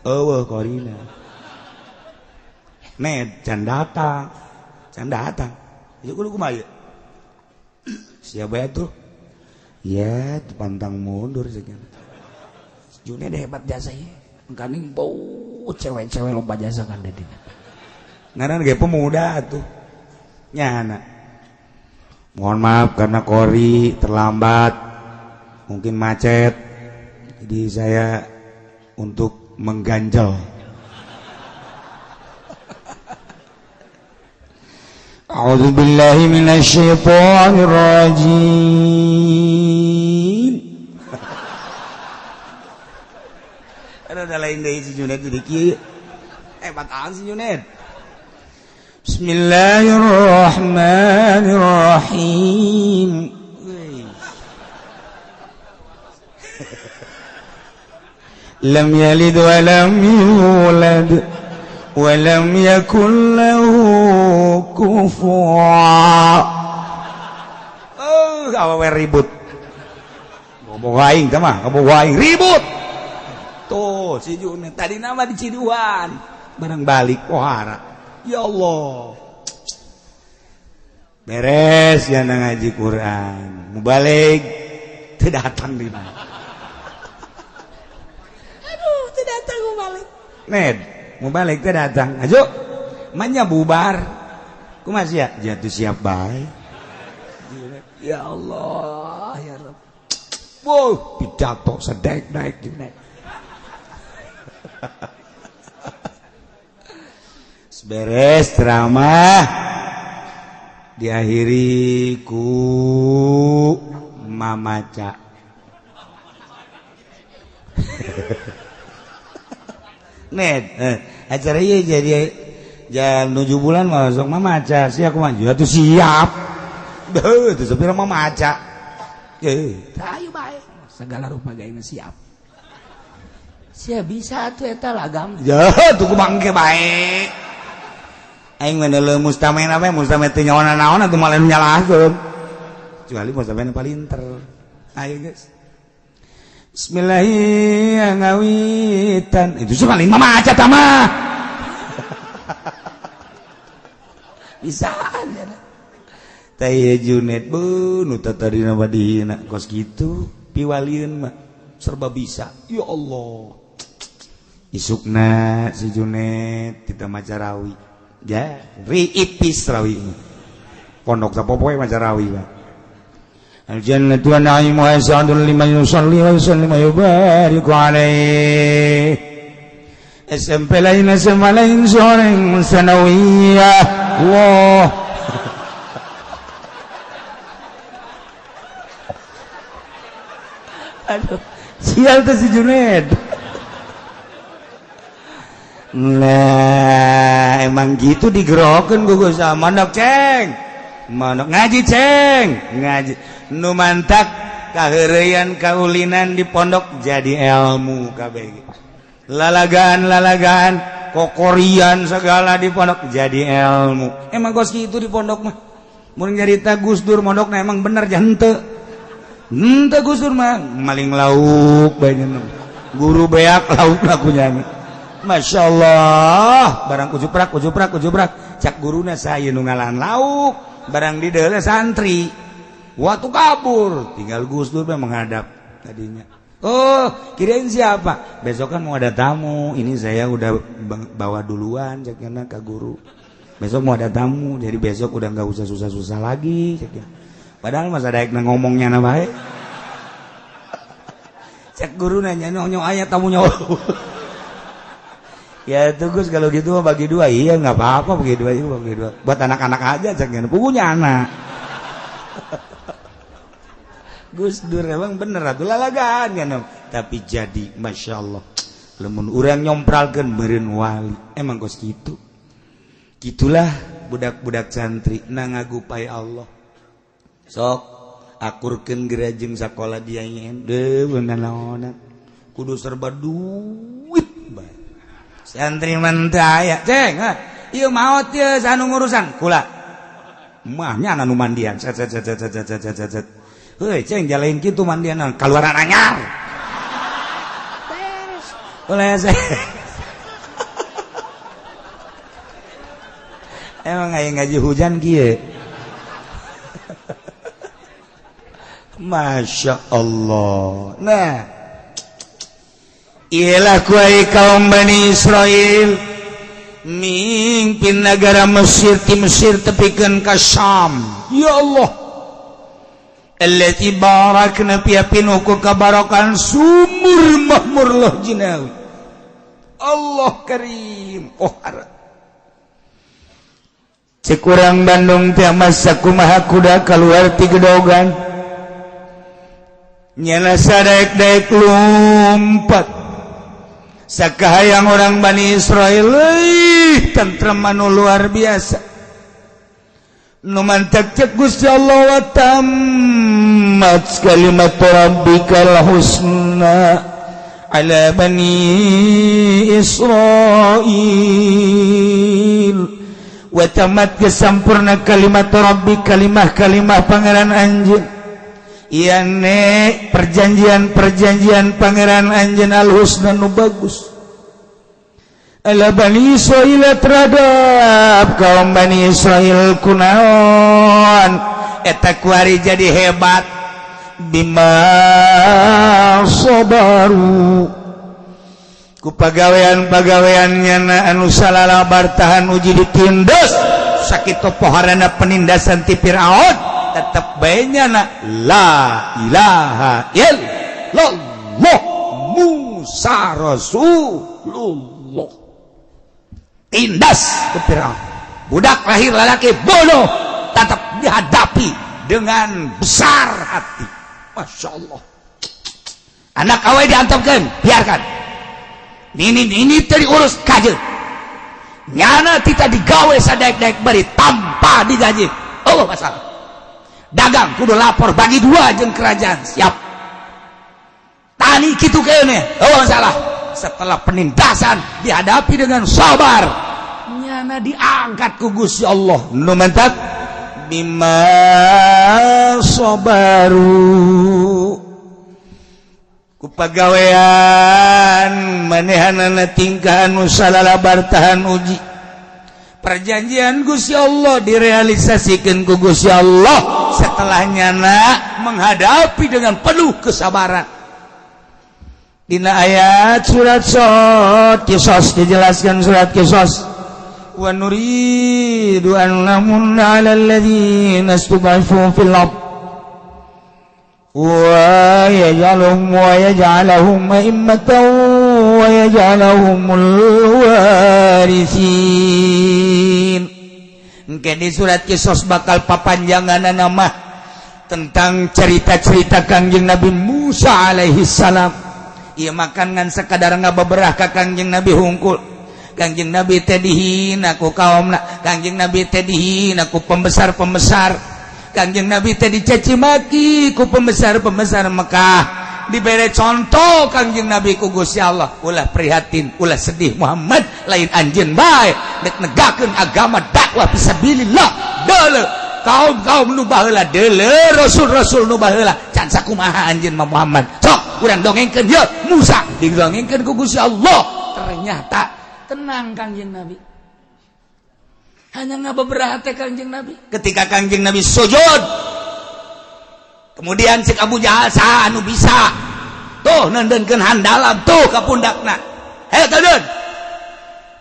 Oh, qorina. Med can datang. Can datang. Ieu kudu kumaha ieu? Siapa ya tuh? Ya, pantang mundur sekian. Juned hebat jasa ieu. Engkaning bau cewek-cewek loba jasa kan dedina. Ngaran ge pemuda atuh. Nyana. Mohon maaf karena qori terlambat. Mungkin macet. Jadi saya untuk mengganjal. A'udzu billahi minasyaitonir rajim. Ada lain deui si Junaid jadi kieu. Hebat an si Junaid. Bismillahirrahmanirrahim. Lam yalid wa lam yulad wa lam yakul lahu kufuwan. Oh, awewe ribut. Ngomong aing teh mah, ngomong aing ribut. Tuh, si Junet tadi nama di Ciduan. Barang balik pohara. Ya Allah. Beres ya ngaji Quran. Mubalik teu datang di mana. Ned, mau balik teh datang. Ayo, manya bubar. Kumaha sia? Jatuh siap bae. Ya Allah, ya Rabb. Wow, pidato sedek naik naik. Beres ceramah diakhiri ku mamaca. Ned, acara ieu jadi jam 7 bulan masuk mamaca sih aku maju atuh siap. Deuh, teu sapira mamaca. Ayo bae, segala rupa gaena siap. Sia bisa atuh eta lagam. Ya, tuh ku bangke bae. Aing mah deuleu mustamen apa mustamen teu nyaona naon atuh malah nyalahkeun. Kecuali mustamen palinter. Ayo guys. Bismillahirrahmanirrahim. Itu sih paling mamaca tama. Bisaan ya. Teh Junet bu nu tadi nama dihina kos kitu piwalieun mah serba bisa. Ya Allah. Isukna si Junet kita maca rawi. Ya, riipis rawi. Pondok sapopoe maca rawi mah. Al-jannatu wa na'imuha sa'dun liman yusalli wa yusallim wa yubariku alaih. SMP lain, SMA lain, soreng sanawiyah. Allah. Aduh, sial tuh si Junaid. Nah, emang gitu digerokin gue sama manok ceng. Manok ngaji ceng, ngaji. Nu mantak kaheureuyan kaulinan di pondok jadi ilmu kabeh. Lalagaan-lalagaan kokorian segala di pondok jadi ilmu. Emang kos kitu di pondok mah. Mun nyarita Gus Dur mondokna emang bener jante. Henteu Gus Dur mah maling lauk bae guru beak lauk lakunya. Masya Allah, barang kujuprak kujuprak kujuprak cak guruna saya nu ngalahan lauk, barang di deuleu santri. Waktu kabur, tinggal Gus Dur menghadap tadinya. Oh, kirain siapa? Besok kan mau ada tamu. Ini saya udah bawa duluan ceknya ke guru. Besok mau ada tamu, jadi besok udah nggak usah susah-susah lagi ceknya. Padahal masa daek ngomongnya na bae. Cek guru nanya nonyo aya tamunya. Ya tuh Gus kalau gitu mah bagi dua. Iya nggak apa-apa bagi dua, iya bagi dua. Buat anak-anak aja ceknya. Pugunya anak. Gus Dur emang bener atuh lalagaan kan, tapi jadi masya Allah lamun urang nyompralkeun meureun wali emang kos kitu. Gitulah budak-budak santri na ngagupai Allah. Sok Akurkeun geura jeung sakola dia nyen. Deuh naonan. Kudu serba duit bae. Santri mah teu aya, ceng. Ieu maot ieu anu ngurusan kula. Mah nya anu mandian. Set set set set set set set set. Heuy ceng jalain kitu mandian kaluaran anyar. Beres. Ulah emang aya ngaji hujan kieu. Masya Allah. Nah, ialah kuai kaum Bani Israel mimpin negara Mesir ti Mesir tepikeun ka Syam. Ya Allah. Allati barakna fiha pinuh ku kabarokan sumur mahmur loh jinawi. Allah karim. Oh harap. Cek urang Bandung teh masa kumaha kuda keluar ti gedogan. Nyana sadaek-daek lompat. Sakahayang orang Bani Israel euy tentrem anu luar biasa. Nu mantak cek Gusti Allah wa tammat kalimat rabbikal husna ala bani Israil. Wa tamat kesampurna kalimat rabbi kalimah-kalimah pangeran anjeun. Iya nek perjanjian-perjanjian pangeran anjeun al-husna nu bagus. Ala Bani Israil terhadap kaum Bani Israil kunaon eta kuari jadi hebat bima sabaru ku pagawean-pagaweannya na anu salalabar tahan uji ditindas sakitu poharana penindasan ti Firaun tetep bae nyana la ilaha illallah Musa Rasulullah. Tindas ke Firaun, budak lahir lalaki bodoh tetap dihadapi dengan besar hati. Masya Allah. Anak awe diantepkeun, biarkan. Ini teu diurus kajeun. Nyana kita digawe sadaek-daek beri tanpa digaji. Oh masalah. Dagang kudu lapor bagi dua jeung kerajaan, siap. Tani kitu keneh, oh masalah. Setelah penindasan dihadapi dengan sabar, nyana diangkat ku Gusti Allah. Nu mantak bima sabaru ku pagawean manehanana tingkah anu salalabar tahan uji. Perjanjian Gusti Allah direalisasikan ku Gusti Allah setelah nyana menghadapi dengan penuh kesabaran. Dina ayat surat Sod Kisos dijelaskan surat Kisos. Wa nuridu an namunna 'alal ladzina istud'ifu fil ard wa yaj'alhum wa yaj'alahum a'immatan wa yaj'alahumul warithin. Engke di surat Kisos bakal papanjangan nama tentang cerita-cerita Kangjeng Nabi Musa alaihi salam. Ieu makan ngan sekadar ngabeberah ka Kangjeng Nabi hungkul. Kangjeng Nabi teh dihina ku kaumna, Kangjeng Nabi teh dihina ku pembesar-pembesar, Kangjeng Nabi teh dicaci maki ku pembesar-pembesar Mekah. Dibere contoh Kangjeng Nabi ku Gusti Allah, ulah prihatin, ulah sedih Muhammad, lain anjeun bae dek negakeun agama dakwah fisabilillah. Deuleu kaum-kaum nu baheula, deuleu rasul-rasul nu baheula, can sakumaha anjeun mah Muhammad. Sok urang dongengkeun ye Musa didongengkeun ku Gusti Allah. Ternyata tenang Kangjeng Nabi. Hanya ngabeberah teh Kangjeng Nabi. Ketika Kangjeng Nabi sujud, kemudian cek Abu Jahal saha anu bisa tuh nendenkeun handalam tuh ka pundakna. Hayo teuden.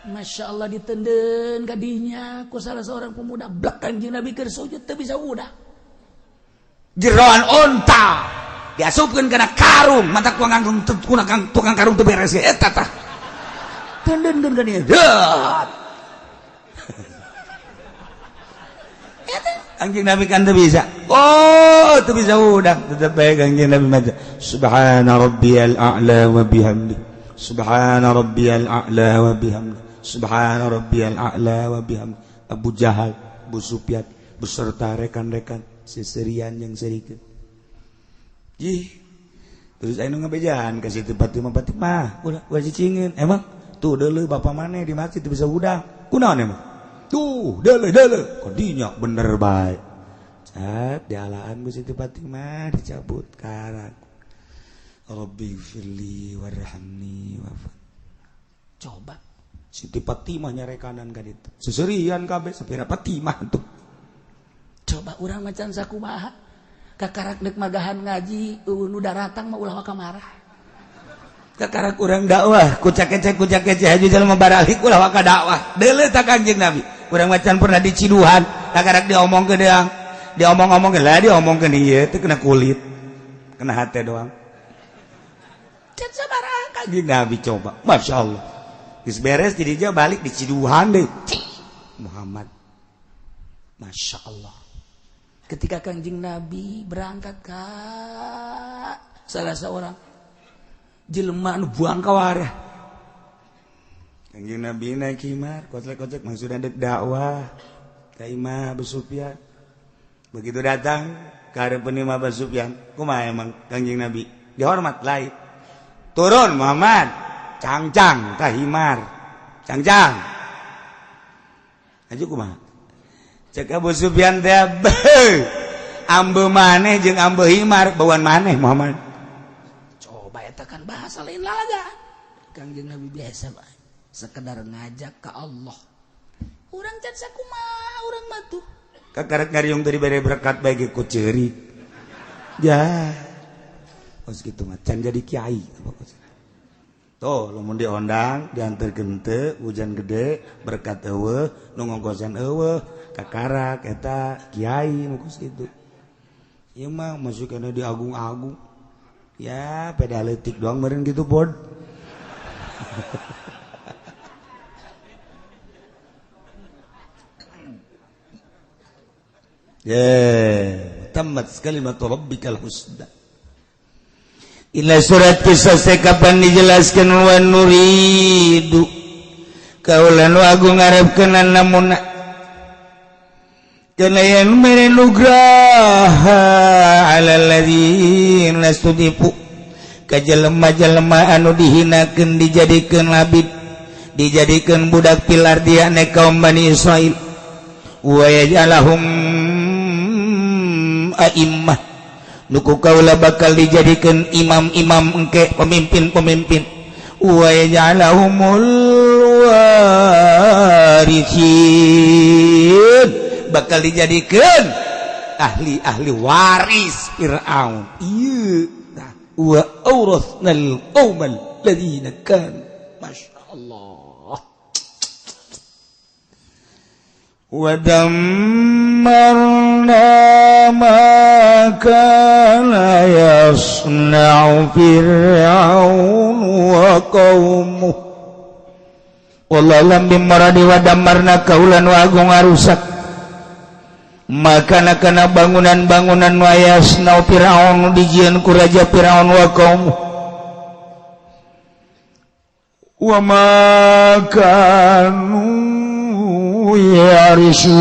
Masya Allah ditenden kadinya ku salah seorang pemuda blak Kangjeng Nabi keur sujud teu bisa udah. Jeroan onta diasupkeun kana karung, mata tukang karung teu beres ge eta tah. Tendenkeun kadinya. Deut. Kangjeng Nabi kan teu bisa. Oh, teu bisa udang. Tetep bae Kangjeng Nabi maca subhana rabbiyal a'la wa bihamdi. Subhana rabbiyal a'la wa bihamdi. Subhana rabbiyal a'la wa bihamdi. Abu Jahal, Abu Sufyan beserta rekan-rekan seserian yang serikeun. Jih. Terus aya nu ngabejaan ka Siti Fatimah, Fatimah, ulah ulah cicingin. Emang tuh deuleu bapak maneh di masjid teu bisa hudang. Kunaon emang? Tuh, deuleu deuleu. Kadinya bener bae. Cat dialaan ku Siti Fatimah dicabut karak. Rabbi firli warhamni wa. Coba Siti Fatimah nyarekanan ka ditu. Seserian kabeh sapira Fatimah tuh. Coba urang macan sakumaha. Kakarak nek magahan ngaji nu daratang mah ulah waka marah. Kakarak urang dakwah kucak kecek haji jelema baralik ulah waka dakwah. Deuleu ta Kangjeng Nabi. Urang macan pernah diciduhan, kakarak diomongkeun deang. Diomong-omongkeun lah diomongkeun ieu teh kena kulit. Kena hate doang. Can sabaraha Kangjeng Nabi coba. Masya Allah. Geus beres jadi dia balik diciduhan deh. Muhammad. Masya Allah. Ketika Kangjeng Nabi berangkat ke salah seorang jelema nu buang ka warah. Kangjeng Nabi naik himar, kocek-kocek maksudna dek dakwah ka imah Abu Sufyan. Begitu datang ka hareupeun imah Abu Sufyan, kumaha emang Kangjeng Nabi? Dihormat lain. Turun Muhammad, cangcang ka himar. Cangcang. Aju kumaha? Cek Abu Sufyan teh ambe maneh jeung ambe himar bauan maneh Muhammad. Coba eta kan bahasa lain lalaga. Kangjeng Nabi biasa bae, sekedar ngajak ke Allah. Urang can sakumaha urang mah tuh. Kakarak ngariung tadi bere berkat bae ge ku ceurik. Ya. Kos kitu mah can jadi kiai apa kos. Tuh, lamun diondang, diantarkeun teu, hujan gede, berkat eueuh, nu ngongkosan eueuh, kakarak eta kiai nu kos kitu. Ieu mah masuk kana diagung-agung. Ya, peda leutik doang meureun kitu bod. Ya, tamat kalimat rabbikal husna. Ila surat kisah kapan dijelaskan wa nuridu kaula nu agung ngarepkeun namuna kana yen mere nugraha alal ladzina studifu ka jelema-jelema anu dihinakeun dijadikeun labid dijadikeun budak pilar dia ne kaum Bani Israil wa yajalahum a'immah nuku kaula bakal dijadikan imam-imam engke pemimpin-pemimpin wa yaj'alahumul warithin bakal dijadikan ahli-ahli waris Fir'aun. Ieu tah wa awrathnal qaumal ladzina kan. Masya Allah. Wa dammarna ma kana yasna'u Fir'aun wa qaumuh. Wallahu lam bimaradi wa dammarna kaulan wa agung arusak makana kana bangunan-bangunan wa yasna'u Fir'aun dijieun ku raja Fir'aun wa qaumuh wa ma kanu yarisun.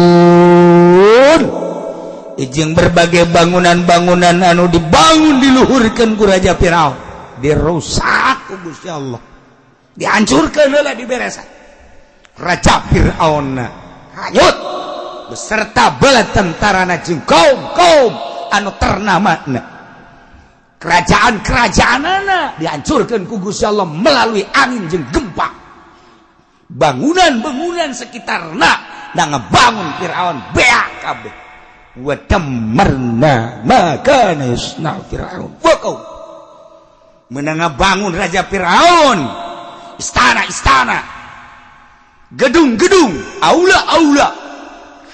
Ijeng berbagai bangunan-bangunan anu dibangun diluhurkeun ku raja Firaun dirusak ku Gusti Allah, dihancurkeun heula diberesan. Raja Firaun hanyut beserta bala tentarana jeung kaum-kaum anu ternamana, kerajaan-kerajaanana dihancurkeun ku Gusti Allah melalui angin jeung gempa. Bangunan-bangunan sekitarna da ngebangun Firaun beak kabeh. Wa dammarna ma kana yasna Firaun wa qaum. Meunang ngabangun raja Firaun istana-istana, gedung-gedung, aula-aula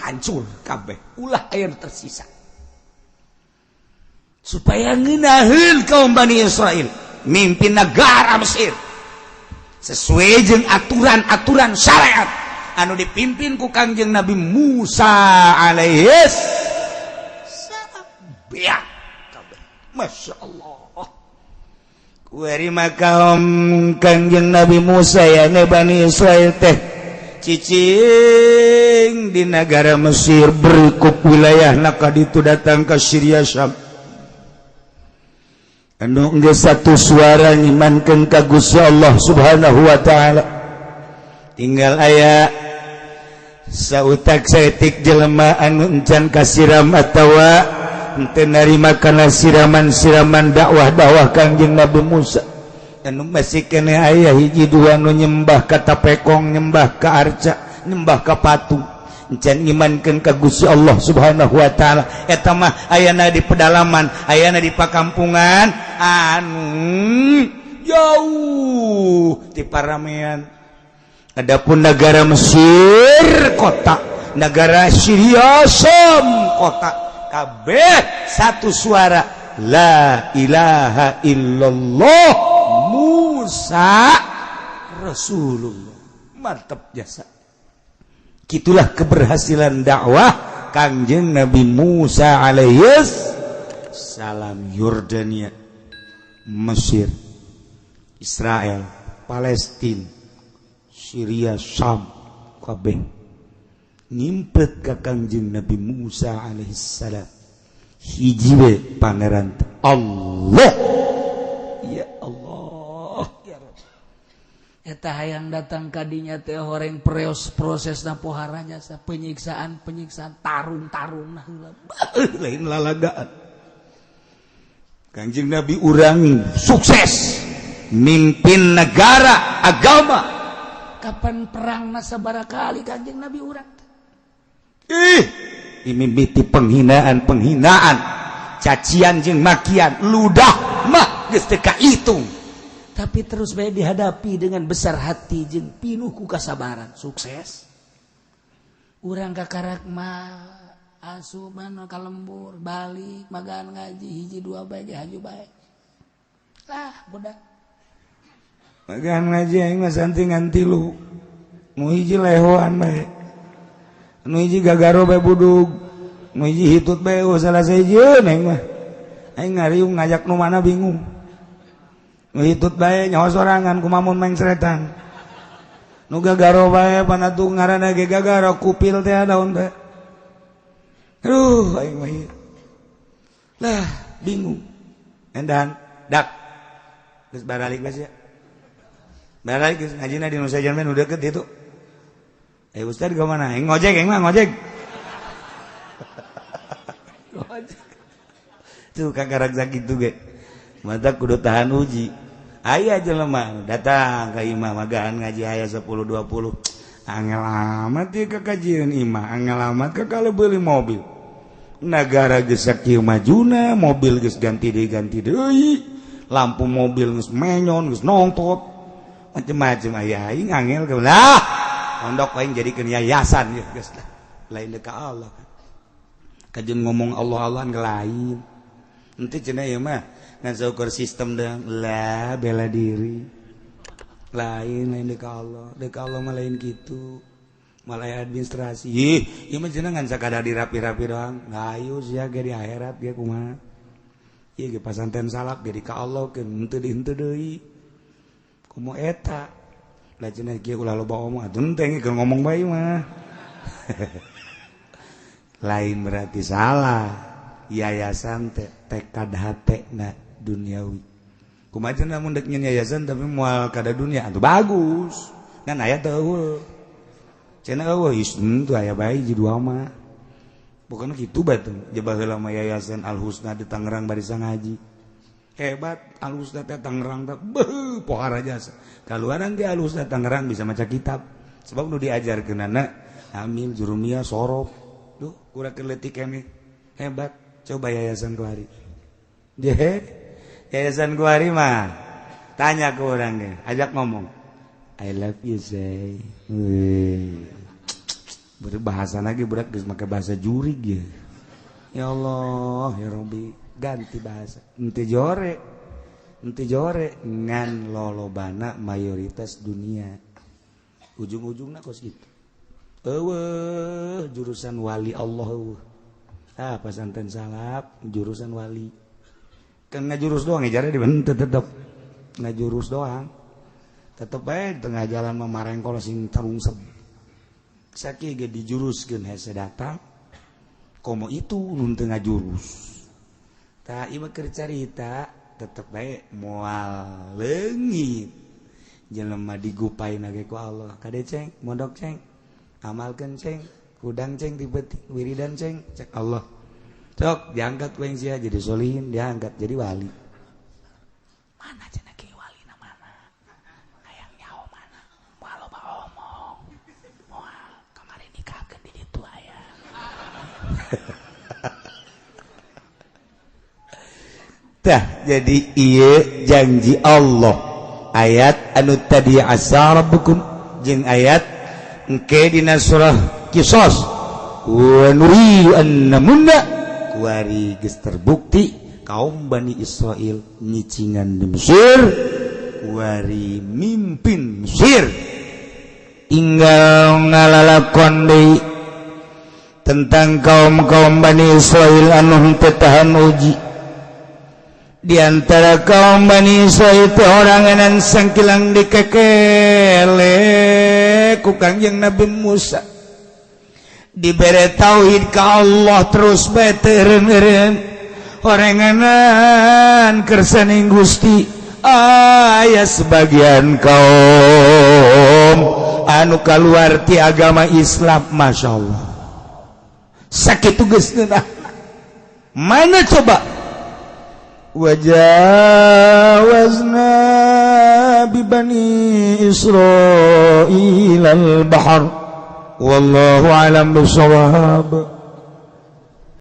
hancur kabeh, ulah aya nu tersisa. Supaya ngeunaheun kaum Bani Israil mimpin negara Mesir sesuai jeung aturan-aturan syariat anu dipimpin ku Kangjeng Nabi Musa alaihis salam. Beak kabeh. Masya Allah. Kuari makaum Kangjeng Nabi Musa ya ne Bani Israil teh cicing di negara Mesir berikut wilayah naka ditu datang ke Syria Syam. Anu geus satu suara ngimankeun ka Gusti Allah Subhanahu wa taala. Tinggal aya sautak saeutik jelema anu encan kasiram atawa henteu narima kana siraman-siraman dakwah-dakwah Kangjeng Nabi Musa. Anu masih keneh aya hiji dua nu nyembah ka tapekong, nyembah ka arca, nyembah ka patung. Encan ngimankeun ka Gusti Allah Subhanahu wa taala. Eta mah ayana di pedalaman, ayana di pakampungan anu jauh di paramean. Adapun negara Mesir kota, negara Syria Syam kota, kabeh satu suara, la ilaha illallah Musa Rasulullah. Mantap jasa. Itulah keberhasilan dakwah Kangjeng Nabi Musa alaihis salam. Yordania, Mesir, Israel, Palestina, Syria, Syam, kabeh ngimpet ka Kangjeng Nabi Musa alaihissalam. Hiji we pangeran, Allah, ya Allah, ya Rabb. Eta hayang datang kadinya teh horeng preos proses na pohara jasa penyiksaan penyiksaan tarung-tarung nah. Lain lalagaan. Kangjeng Nabi urang sukses mimpin negara agama. Kapan perang sabaraha kali Kangjeng Nabi urang? Ih, dimimiti penghinaan penghinaan, cacian jeung makian, ludah mah geus teu kahitung. Tapi terus bae dihadapi dengan besar hati jeung pinuh ku kasabaran, sukses. Urang kakarak mah asupan ka lembur, balik magan ngaji hiji dua bae ge haju bae lah budak. Magan ngaji aing mah santi ngan tilu. Nu hiji lehoan bae, nu hiji gagaro bae budug, nu hiji hitut bae. Oh, salah sahiji aing mah, aing ngariung ngajak nu mana bingung. Nu hitut bae nyaho sorangan kumamun mengsretan, nu gagaro bae panatu ngaranna ge gagaro kupil teh daun teh. Aduh, aing mah lah bingung. Endan dak geus baralik geus ya, baralik geus ngajina di Nusa Jamin udah deket itu. Eh, ustad ke mana? Aing ngojek, aing mah ngojek. Ngojek. Tuh kakarak sakitu ge. Mata kudu tahan uji. Aya jelema datang ka imah magaan ngaji aya 10 20. Angel amat ieu ka kajian imah, angel amat ka kalau beli mobil. Negara geus sakieu majuna, mobil geus ganti deui ganti deui. Lampu mobil geus menyon, geus nongtot. Macem-macem aya aing angel ke lah. Pondok aing jadikeun yayasan ya geus lah. Lain deuk ka Allah. Kajeun ngomong Allah Allah lain. Ente cenah ieu mah ngan saukur sistem dang lah bela diri. Lain lain deuk ka Allah. Deuk ka Allah mah lain kitu. Malah aya administrasi. Ih, ieu mah cenah ngan sakadar dirapi-rapi doang. Ngayu sia ge di akhirat ge kumaha. Ieu ge pasanten salak ge di ka Allah keun henteu di henteu deui. Komo eta. Lah cenah kieu ulah loba omong atuh henteu keur ngomong bae mah. Lain berarti salah. Yayasan teh tekad hate na duniawi. Kumaha cenah mun dek nyeun yayasan tapi moal kada dunia atuh bagus. Ngan aya teu eueuh. Cenah eueuh henteu aya bae hiji dua mah. Bukan kitu bae teh. Jebah heula mah Yayasan Al Husna di Tangerang barisa ngaji. Hebat Al Husna teh Tangerang teh beuh pohara jasa. Kaluaran ge Al Husna Tangerang bisa maca kitab. Sebab nu diajarkeunana amil jurumiyah sorof. Duh, kurang leutik keneh. Hebat. Coba Yayasan Kuari. Yayasan Kuari mah tanya ke orang deh, ajak ngomong. I love you say. Wih. Berbahasa lagi berat geus make bahasa jurig ya. Ya Allah, ya Rabbi, ganti bahasa. Henteu jore. Henteu jore ngan lolobana mayoritas dunia. Ujung-ujungna kos kitu. Eueuh jurusan wali Allah eueuh. Ah, pesantren salaf jurusan wali. Kan ngajurus doang ejare dibentet tetep. Ngajurus doang. Tetep bae tengah jalan mah marengkol sing tarungsep. Sakieu ge dijuruskeun hese datang. Komo itu nu teu ngajurus. Tah ieu mah keur carita. Tetep bae moal leungit. Jelema digupai nage ku Allah. Kade ceng, mondok ceng, amalkeun ceng, hudang ceng ti beuting, wiridan ceng, cek Allah. Cok, diangkat ku sia jadi solihin, diangkat jadi wali. Mana cenah ki wali na mana? Hayang nyaho mana? Moal loba omong. Moal kamari nikahkeun di ditu aya. Tah, jadi ieu janji Allah. Ayat anu tadi asa rabbukum jeung ayat engke dina surah Qisas wa nuridu an namunna kuari geus terbukti kaum Bani Israel nyicingan di Mesir, kuari mimpin Mesir tinggal ngalalakon deui tentang kaum-kaum Bani Israel anu henteu tahan uji. Di antara kaum Bani Israil teh oranganan sangkilang dikekele ku Kangjeng Nabi Musa. Dibere tauhid ka Allah terus bae teu eureun-eureun. Oranganan kersaning Gusti aya sebagian kaum anu kaluar ti agama Islam, Masya Allah. Sakitu geus ngeunah. Mana coba wajawazna bibani Israil al-bahr wallahu alam bisawab.